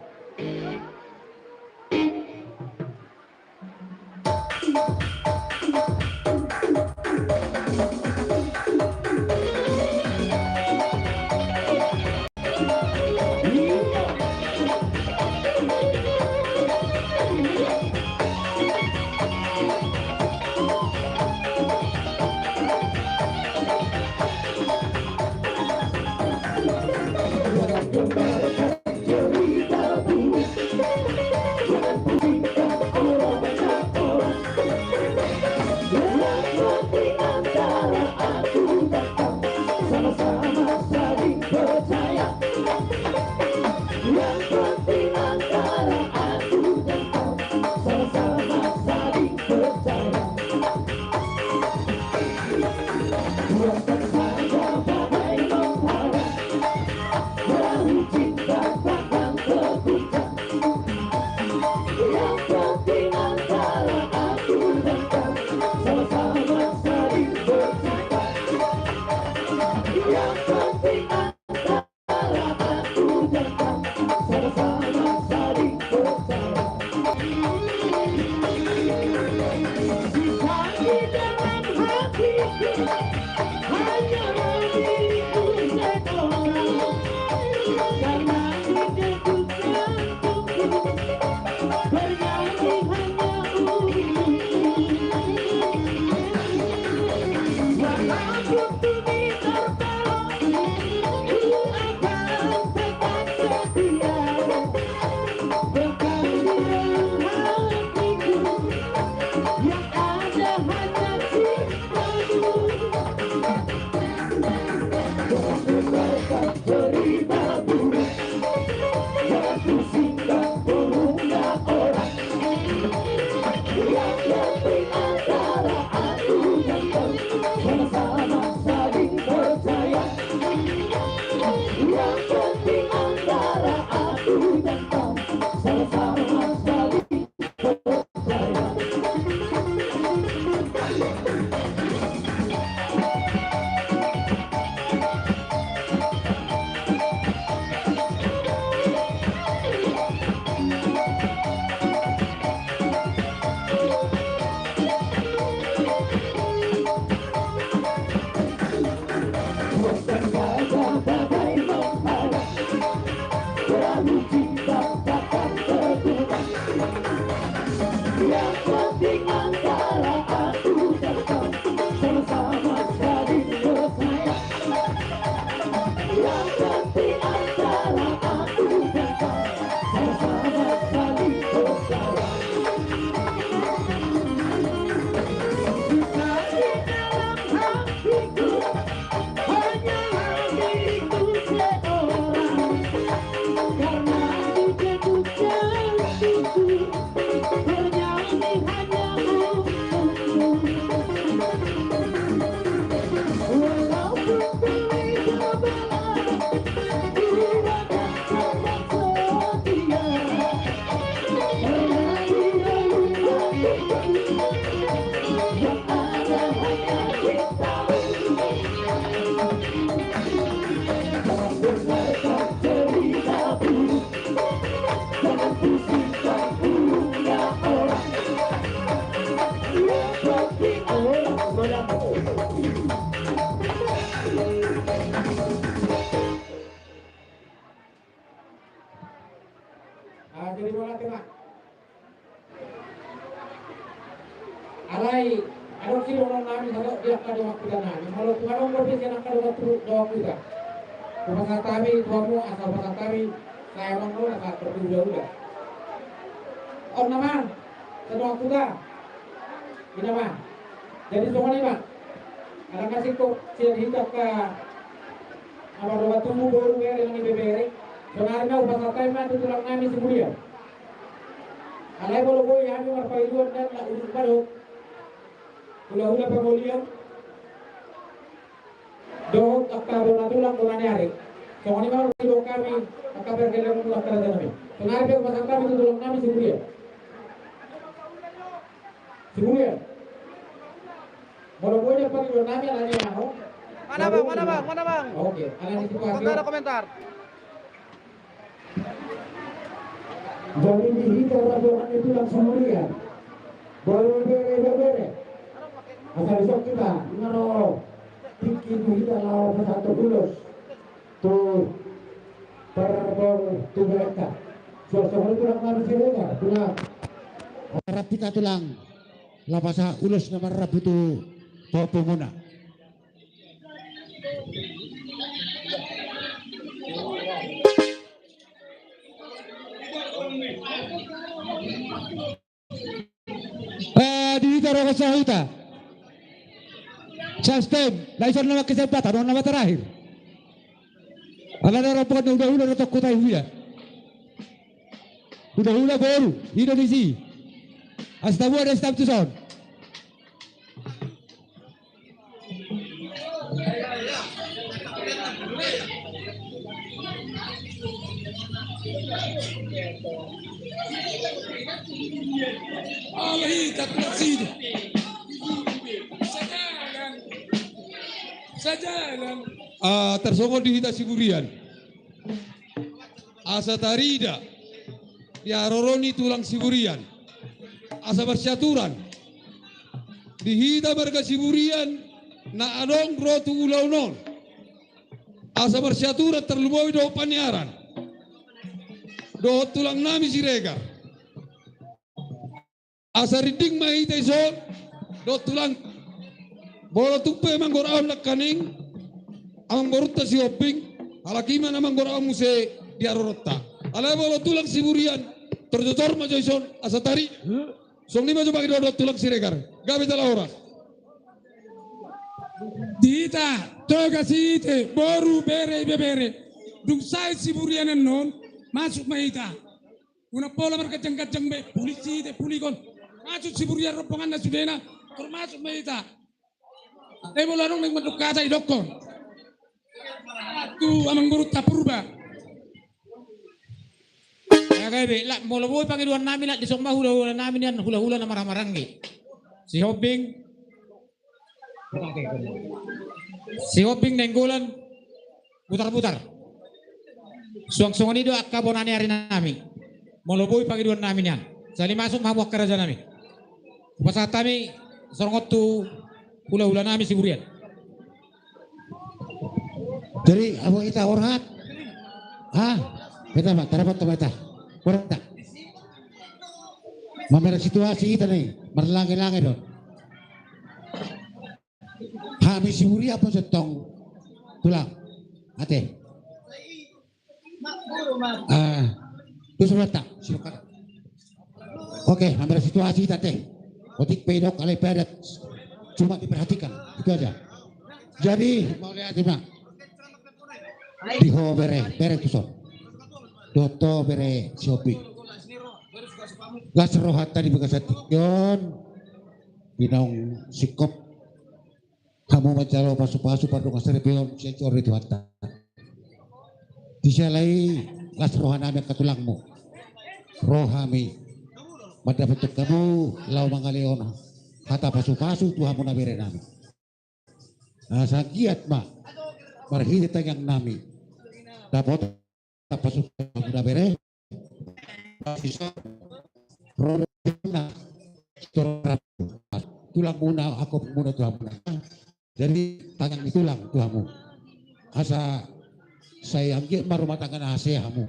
Sama-sama saling percaya. Yang penting antara aku dan kau, sama-sama saling percaya. Biarkan saja badai menghantam, perahu cinta takkan terguncang. Yang penting antara aku dan kau, sama-sama saling bercinta. Yang penting antara aku dan kau, sama-sama saling percaya. Sisa di dalam hatiku, hanya milikku seorang. Karena hidupku santungku, bernyanyi hanya untukmu. Walaupun dunia terpalak, ku akan tetap setia. Kekal di dalam hatiku, yang ada hanya cintamu. Jangan dengarkan cerita burung, jangan pusingkan burungnya orang. Yang penting antara aku dan kau, sama-sama saling Angka dongan huta nami, molo tung adong dope sian angka dongan tu, dongan huta, hupasahat hami tu hamu asa hupasahat hami sae amang nona sahat tu hulahula. On nama, sae dongan huta. I nama. Jadi songon i ma. Alana singkop sian hita angka amang dongan tubu boru bere nang ibebere. Sonari ma hupasahat hami ma tu tulang nami Siburian. Alai molo boi hami marpangidoan ndang na udut ma dohot hulahula pangolian dohot angka bona tulang bona ni ari. Songon i ma marpangidoan hami angka pargellengon muna angka raja nami. Sonari pe hupasahat hami tu tulang nami Siburian. Siburian. Molo boi do pangidoan nami alani aho. Mana bang, mana bang, mana bang? Oke, alani situasi. Komentar, komentar. Jadi di hita rombongan itu langsung meriah. Baru bere, bere. Asal besok kita ngaro bikin kita lawan satu ulos. Tu perbong tu mereka. Suasana itu langsung meriah, tulang. Harap kita tulang. Lapasaha ulos na marrambu tu pongpongmuna. Eh, di hita roha sahuta. Chance time, laisar nama kesempatan, nama terakhir. Alana rombongan hulahula na tongkot ai huida. Hulahula boru, Indonesia. Astawa dan stop to sound. Ah, tarsongon di hita Siburian. Asa tarida di haroro ni tulang Siburian. Asa marsiaturan di hita marga Siburian na adong ro tu ulaon on. Asa marsiaturan tarlumobi dohot paniaran. Dohot tulang nami Siregar. Asa rinding ma hita ison, dohot tulang. Molo tung pe manggorahon nangkaning, amang borunta Sihombing, halak i ma na manggorahon muse di haroronta. Alai molo tulang Siburian, torjotor ma jo ison, asa tari. Songon i ma jo pangidoan dohot tulang Siregar. Gabe jala horas. Di hita, Toga Siite, boru, bere, ibebere. Dung sae Siburian annon, masuk ma hita. Unang pola marganjang-ganjang be, puli Siite, puli on. Masuk Siburian rombonganna sudena, tor masuk ma hita. Alai molo adong naeng mandok hata, idokkon. Tu amang borunta Purba. Gabe, la, molo boi pangidoan nami, la, dison ma hulahula nami nian, hulahula na marhahamaranggi. Sihombing. Sihombing Nainggolan. Putar-putar. Suang songon i do angka bona ni ari nami. Molo boi pangidoan nami nian. Sahali masuk ma hamu angka raja nami. Hupasahat hami songon on tu hulahula nami Siburian. Jadi, apa hita, Orhat? Ha? Hita ma, tarapot ma hita. Orhat. Mamereng situasi hita ni, marlange-lange do. Hami Siburian pe sintong tulang. Ate. Ah, terus mata, silakan. Oke, ambil situasi tadi. Otik pedok alai padat. Cuma diperhatikan, itu aja. Jadi, mau lihat, Bang. Di ho bere, bere tuson. Dohot ho bere Sihombing. Las rohanta di bagasan tingki on. Di naung singkop. Hamu manjalo pasu-pasu pardongansaripeon sian joro ni Tuhanta. Di siala i las roha nami angka tulangmu. Ro hami mandapothon hamu laho mangalehon hata pasu-pasu tu hamu na bere nami. Asa giat ma marhite tangiang nami. Dapotan pasu-pasu hamu na bere. Tulangmuna, angka ompungmuna tu hamuna. Jadi tangiang ni tulang tu hamu. Asa sai anggiat ma rumah tangga na hasea hamu.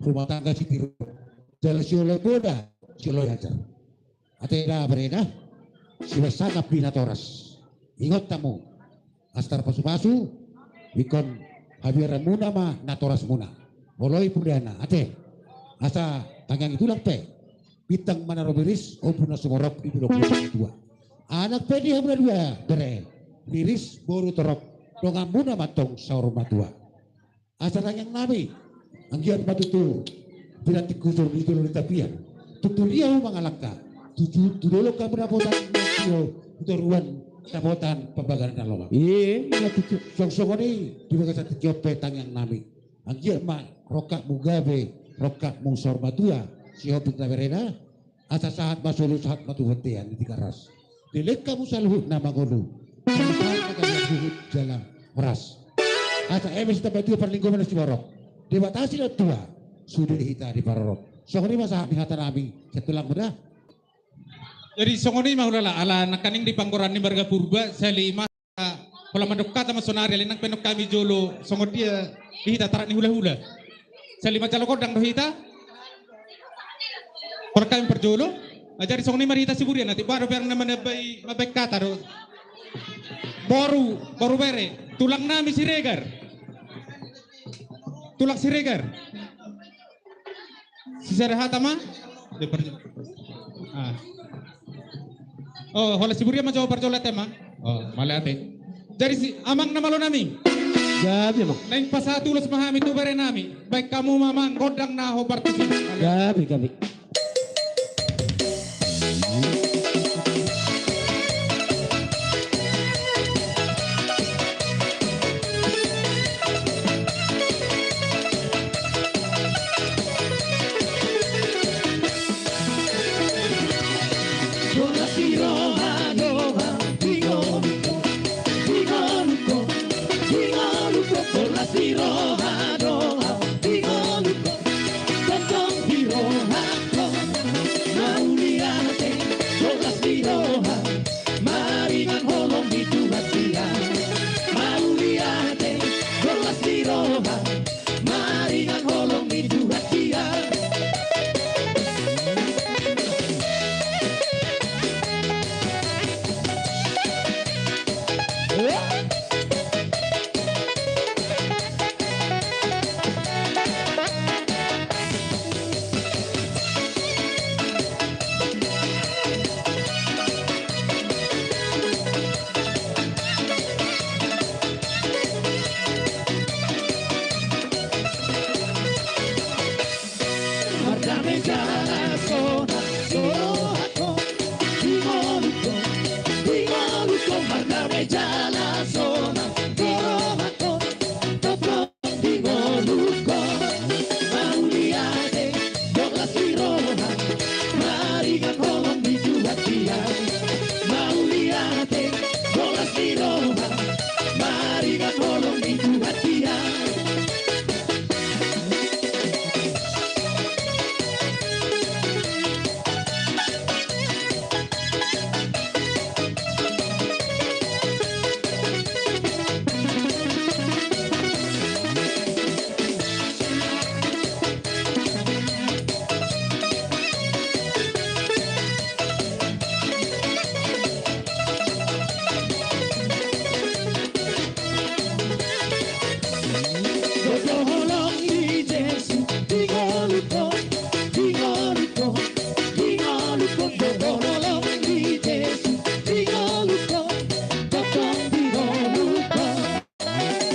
Rumah tangga sitiruon. Jala sioloi poda, sioloi ajar. Ate da bere da. Sibahen sangap di natoras. Ingot hamu, asa tarpasupasu ingkon habiaranmuna ma natorasmuna. Molo i pudana ate, asa tangiang ni tulang pe, bintang ma na ro biris, ompu na sumorop di dolok ni saur matua. Anak pe di hamu na dua bere, biris boru torop, donganmuna ma antong saur matua. Asa tangiang nami, anggiat ma tutu pinantik hujur di jolo ni tapian, tutu dia hamu mangalangka, tutu tu dolok hamu dapotan, tu toruan dapotan parbaganan na lomak. Songon i di bagasan tingki on pe tangiang nami, anggiat ma rongkapmu gabe, rongkapmu saur matua, sihombing na berena. Asa sahat ma solu, sahat ma tu bontean di Tigaras. Dilehon hamu saluhutna mangolu, sahat ma gabe huhut jala horas. Asa eme sitamba tua parlinggoman na sumorop, Debata sintua sude hita diparorot. Songon i ma sahat ni hata nami sian tulangmu da. Jadi songon i ma hulala, ala nangkaning di panggoran ni marga Purba, sali ma. Pola mandok hata ma sonari, ala nang pe nunga hami jolo songon dia di hita tarak ni hulahula. Sali manjalo gondang do hita. Pola hami parjolo. Jadi songon i ma di hita Siburian, nanti baru biar na mambahen hata do. Boru, boru bere, tulang nami Siregar. Tulang Siregar. Sisada hata ma. Dia parjolo. Ah. Oh, holan Siburian ma jo parjolo ate ma. Oh, mauliate. Jadi si amang na malo nami. Gabe amang. Naeng pasahat ulos ma hami tu bere nami. Baen hamu ma amang gondang na hombar tusi. Gabe, gabe. Mauliate, bolas ni roha, maringan holong ni Tuhan Dia. Mauliate, bolas ni roha, maringan holong ni Tuhan Dia. Mardame jala sonang do rohangku, di ngolungku, di ngolungku, mardame jala sonang do rohangku, tongtong di ngolungku. Mauliate, bolas ni roha, maringan holong ni Tuhan Dia. Mauliate, bolas ni roha, maringan holong ni Tuhan Dia.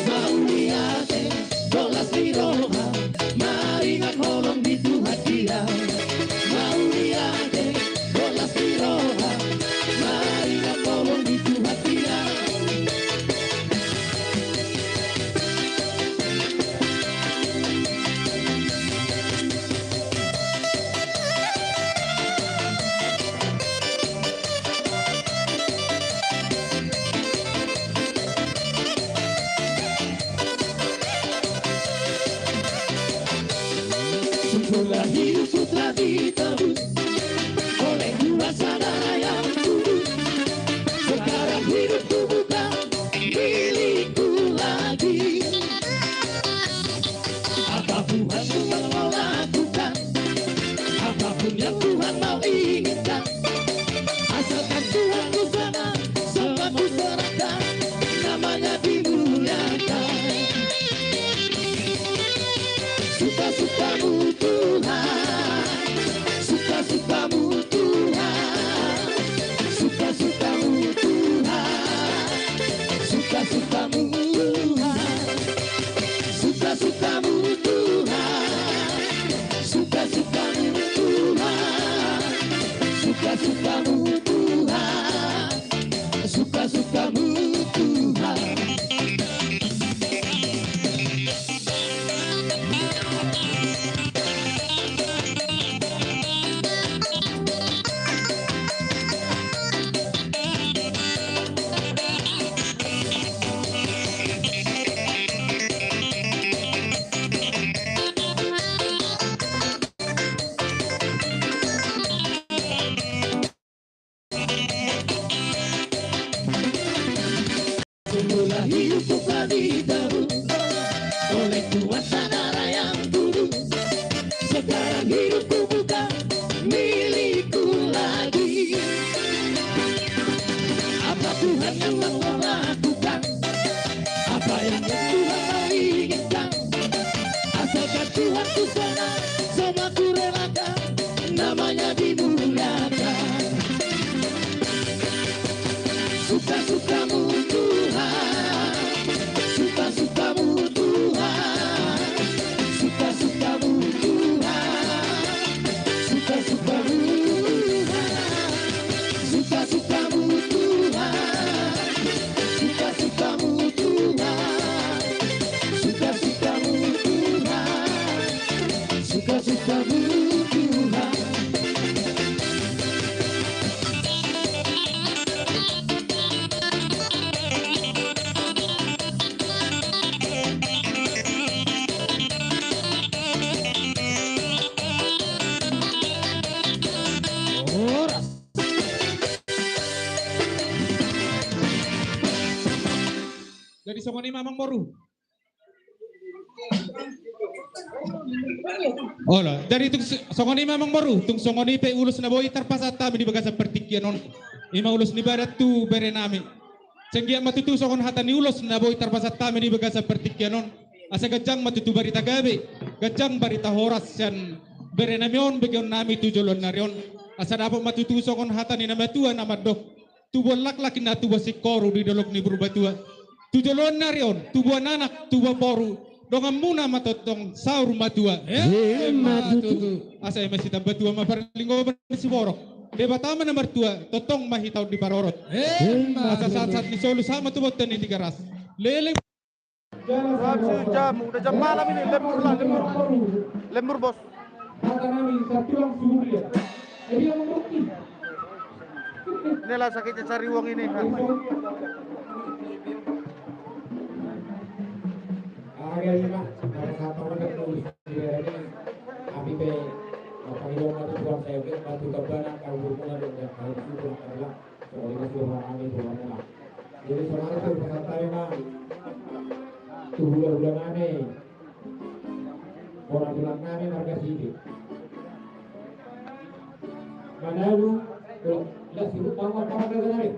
Mauliate, bolas ni roha, maringan holong ni Tuhan Dia. Mauliate, bolas ni roha, maringan holong ni Tuhan Dia. Sungguhlah hidupku telah ditebus oleh kuasa darah yang kudus. Sekarang hidupku bukan milikku lagi. Apapun Tuhan mau lakukan, apapun yang Tuhan mau inginkan, asalkan Tuhan ku sana, semua ku serahkan. Mula hidupku kau di dalam, oleh Tuhan saudara yang dulu. Sekarang hidupku bukan milikku lagi. Apa Tuhan yang mau lakukan? Apa yang Tuhan mau inginkan? Asalkan Tuhan ku senang, semua ku relakan, namanya dimuliakan. Suka-sukamu Tuhan, suka-sukamu Tuhan, suka-sukamu Tuhan, suka-sukamu Tuhan, suka-sukamu Tuhan, suka-sukamu Tuhan, suka-sukamu Tuhan, suka-sukamu Tuhan. Horas. Jadi songon i ma amangboru. Olo, jadi tung s-, songon i ma amangboru, tung songon i pe ulos na boi tarpasahat hami di bagasan partingkian on. I ma ulos ni badan tu berenami. Sai anggiat ma tutu songon hata ni ulos na boi tarpasahat hami di bagasan partingkian on. Asa ganjang ma tutu barita gabe, ganjang barita horas sian berenami on, begeonnami tu joloan ni ari on. Asa dapot ma tutu songon hata ni na matua na mandok: Tubuan laklak ninna tubuan singkoru di dolok ni Purbatua. Tu joloan ni ari on, tubuan anak, tubuan boru, donganmuna ma tongtong saur matua. Emma tutu. Asa eme sitambatua ma parlinggoman ni siborok, Debata ma na martua, tongtong ma hita on diparorot. Emma tutu. Asa sahat-sahat ni solu sahat ma tu bontean ni Tigaras. Leleng. Jam, jam, udah jam malam ini, lembur lah, lembur. Lembur, Bos. Inilah sakitnya cari uang ini, ha. Jadi, songon i tu pasahat nami ma tu hulahula nami, bona tulang nami marga Sidi. Manado, las sibuk bangun apa marga nami.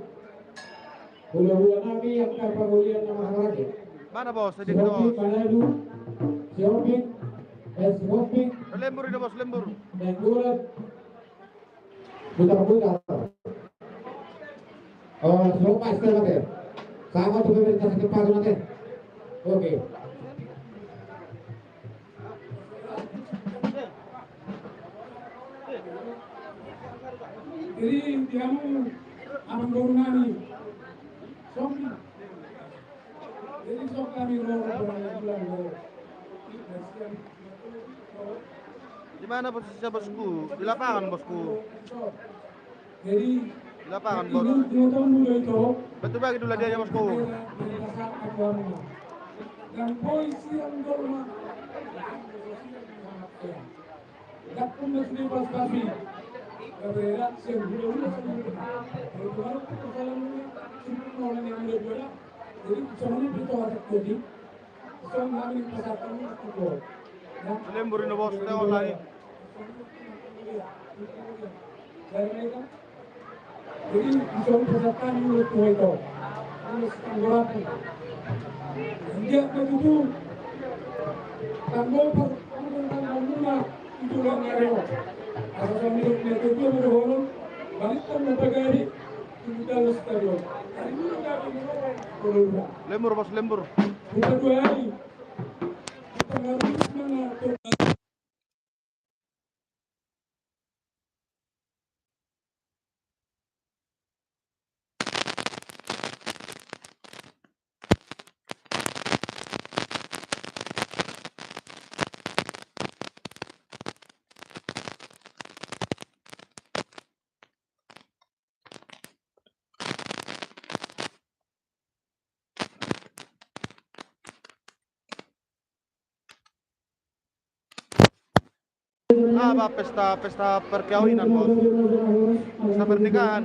Hulahula nami angka pangolian nama harage. Mana, Bos? Tadi, Bos. Manado, Sihombing, eh, Sihombing. Lembur ini, Bos, lembur. Nainggolan. Putar-putar. Oh, serupa istilah, Bang. Sama tuh, Bang, kasih cepat nanti. Oke. Jadi, dia mau abang baru nani. Sopi. Jadi, sok kami roh, roh, roh, roh. Di mana posisinya, Bosku? Di lapangan, Bosku. Di lapangan, Bos. Betul bagi dulu dia, ya, Bosku. Lembur ini, Bos, lewat lagi. Jadi, bisa dipesan kami oleh Tuhan itu. Ini Sitanggorapi. Dia begitu. Tanggorapi, tanggorapi, itu yang ada. Asal kami itu, itu, itu, itu, balik kan mau pegari. Lembur, Bos, lembur. Apa pesta, pesta perkawinan, Bos? Pesta pernikahan.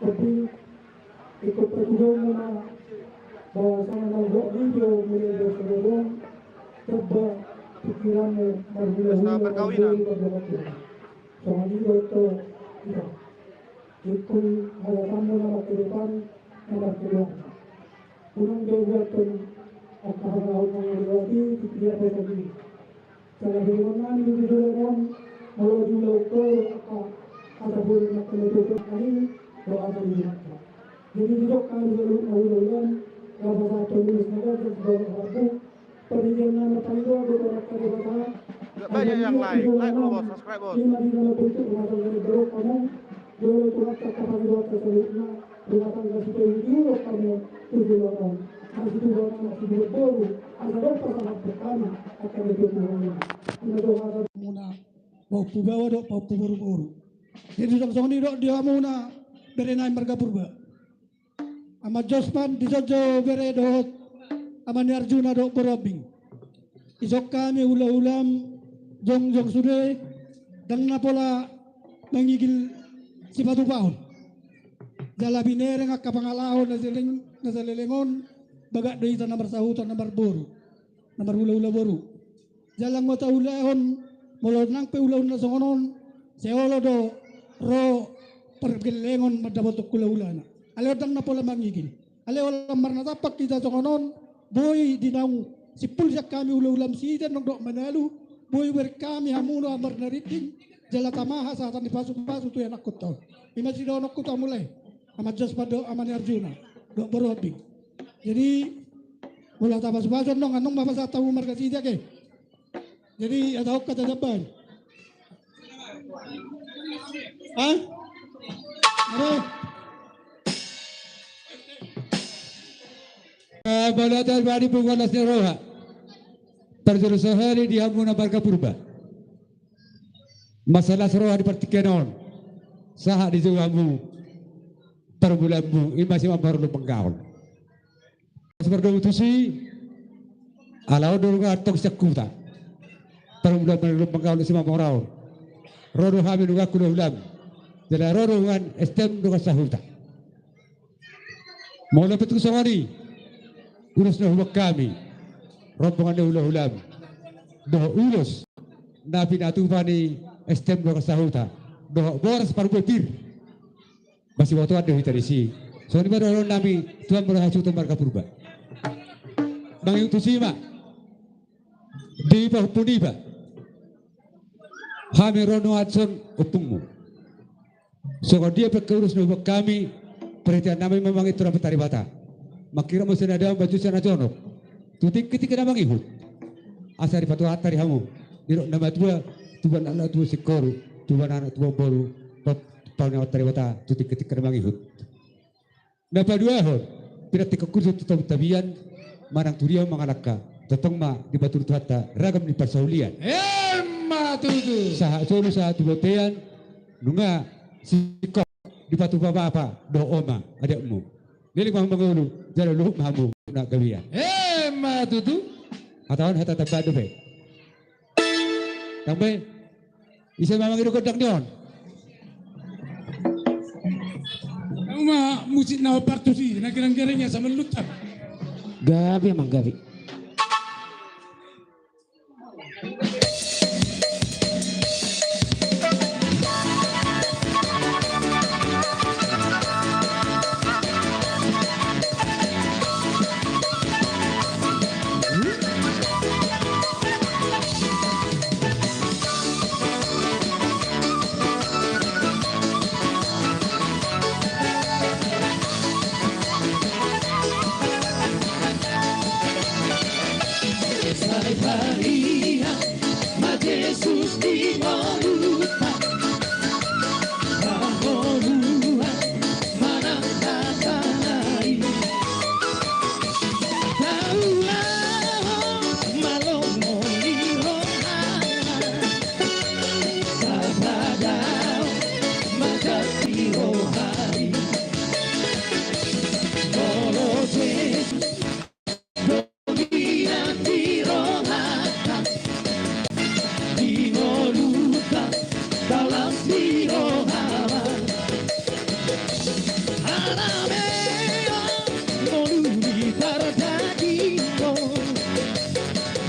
Tapi ingkon patuduhonmuna bahwasanya naung hot do i do mulai dari sadari on, coba pikiranmu marhulahula. Pesta perkawinan. Songon i do hita. Ingkon hajahatanmuna ma ke depan, na markeluarga. Unang be hubuathon angka hamaolhamaol i di pikiran i. Jala dohonon nami di joloan on, molo diulahon ho angka hata bolon na kena tutup nami, doa nami di mata. Jadi didok hami jolo na ulaon, lapasathon ulos na ganjang di bawah rambu, panitia nami pangidoan do tu angka Debata. Banyak yang like, like dulu, Bos, subscribe, Bos. Ima di dalam bentuk rumah tangga di Bawah Kamu, jolo tu angka pangidoan saluhutna, rumah tangga si Dewi dulu kamu tujuh orang. Masih dua anak, masih dua boru. Ada dong pasangan pertama akan lebih dulu. Ima dong ada muna pahompu baoa dohot pahompu boruboru. Jadi songon i do di hamuna bere nami marga Purba. Ama Jospan, dison jo bere dohot ama ni Arjuna dohot boru Ombing. Dison hami hulahulam jongjong sude, ndang na pola mangigil sipatupaon. Jala binereng angka pangalaho na saleleng, na saleleng on, bagak do hita na marsahuta na marboru, na marhulahula boru. Jala nunga taulahon, molo nang pe ulaon na songon on, sai olo do ro pargellengon mandapothon hulahulana. Alai on ndang na pola mangigil. Alai holan marnatampak hita songon on, boi di naung simpul sian hami hulahulam Sidenong dohot Manalu, boi hubereng hami hamuna Marnarinding, jala tama hasahatan ni pasupasu tu ianakhonta on. Ima sidohononku tu hamu lae, ama Jospan dohot ama ni Arjuna dohot boru Ombing. Jadi molo tapasupasu annon, annon ma pasahat hamu marga Sidenong. Jadi hata on hata jamban. Hah? Apa? Eh, mauliate ma di punguan las ni roha. Parjolo sahali di hamuna marga Purba. Mansai las roha di partingkian on. Sahat dijou hamu parmulaanmu, ima si mambaru lumbang gaol. Seperti itu sih, ala on do nunga antong sian huta. Parmulaan marlompan gaol si mamora on. Ro do hami nunga hulahulam. Jala ro do nunga S T M nunga sahuta. Molo pe tung songon i ulos na huboan hami, rombongan ni hulahulam, dohot ulos na pinatupa ni S T M nunga sahuta, dohot boras parbue pir. Masibotoan do hita disi. Songon i ma dohonon nami tu hamu na hasuhuton marga Purba. Mangihut tusi ma di pahompu niba. Hami ro nunga dison ompungmu. Songon dia pe angka ulos na huboan hami, parhitean nami ma mangido tu Amanta Debata. Mangkirap muse na damang, bajul muse na jonok tu tingki-tingki na mangihut. Asa dipatupa hata di hamu, didok na matua, tubuan anak tubuan singkoru, tubuan anak tubuan boru, patupa ni Amanta Debata tu tingki-tingki na mangihut. Na paduahon, pinantikhon hujur tu tabi-tabian, manang tu dia mangalangka, tongtong ma dipaturut Tuhanta ragam ni parsaulian. Emma tutu. Sahat solu sahat tu bontean, nunga singkop dipatupa bapa dohot oma adatmu. Leleng ma hamu mangolu, jala luhut ma hamu na gabean. Emma tutu. Hata on hata tamba dope. Tamba. Ise ma mangido gondang ni on? Au ma musik na partusi na gereng-gereng ia sama lutan. Gabe amang gabe. Maria, ma Jesus di ngolunta, mangolu ma nang hatana i. Taulahon ma lomo ni rohana, tapadaon ma jati roha i. Molo Jesus dominan di rohanta, di ngolunta, dalan ni rohanta. Harameon ngolu ni pardagingkon,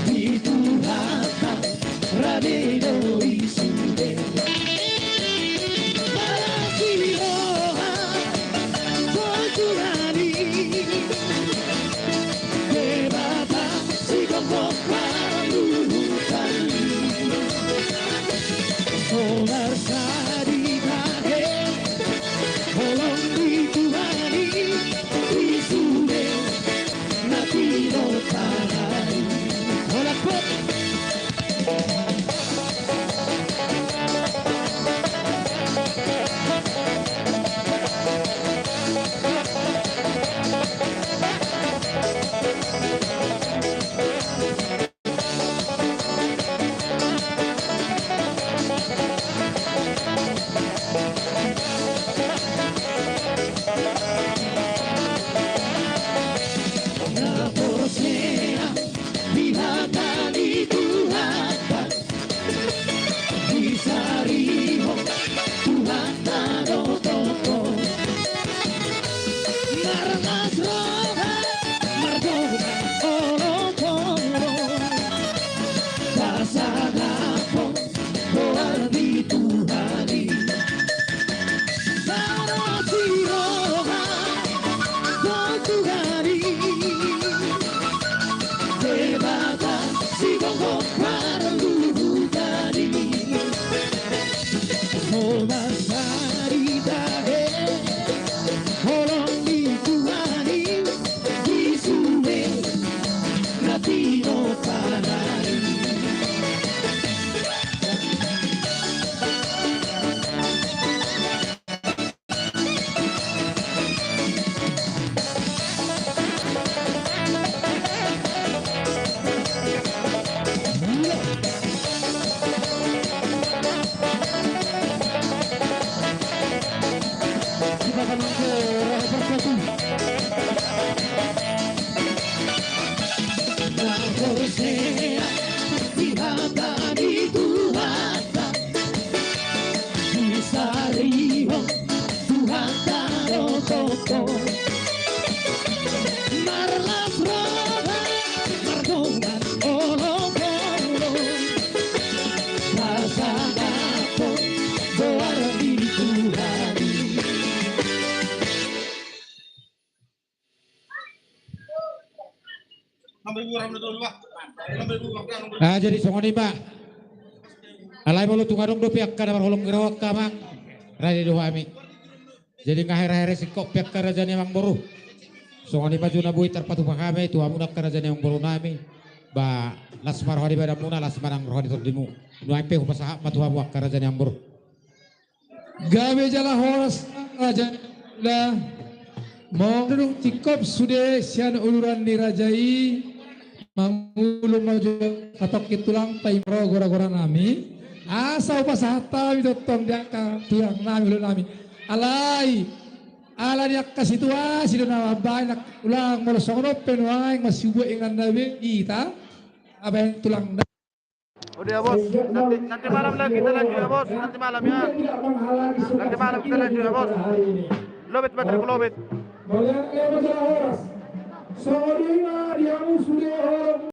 di Tuhanta rade do i sude. Palas ni roha, Tuhan i, Debata sigomgom parluhutan i. So marsari tahe, holong ni Tuhan i, di sude na tinopa nami. Holan, Bot. Na porsea di hata ni Tuhanta, disarihon Tuhanta do tongtong. Marlas roha, mardongan olopolop, pasangapon goar ni Tuhan i. Palas ni roha tu Tuhan i, Debata sigomgom parluhutan i. So marsari tahe, holong ni Tuhan i, di sude na tinopa nami. Kita akan ke roh bersatu. Na porsea di hata ni Tuhanta, disarihon Tuhanta do tongtong. Marlas roha, mardongan olopolop, pasangapon goar ni Tuhan i. Ah, jadi songon i ma. Alai molo tung adong dope angka na marholong ni roha, angka amang, rade do hami. Jadi nga hera-hera singkop pe angka raja ni amangboru. Songon i ma jolo na boi tarpatupa hami tu hamuna angka raja ni amangboru nami. Ba las ma roha ni badanmuna, las ma nang roha ni tondimu. Nuaeng pe hupasahat ma tu hamu angka raja ni amangboru. Gabe jala horas raja. Molo dung singkop sude sian uduran ni raja i, mangolu ma jolo hatongkin tulang paima ro gora-gora nami. Asa hupasahat hami tongtong di angka tulang nami, ulu nami. Alai ala ni angka situasi do na mambahen angka tulang, molo songon on pe nuaeng masibuat inganna be hita. Abahen tulang. Udah ya, Bos. Nanti, nanti malam lagi kita lanjut ya, Bos. Nanti malam ya. Nanti malam kita lanjut ya, Bos. Lobet, baterai ku lobet.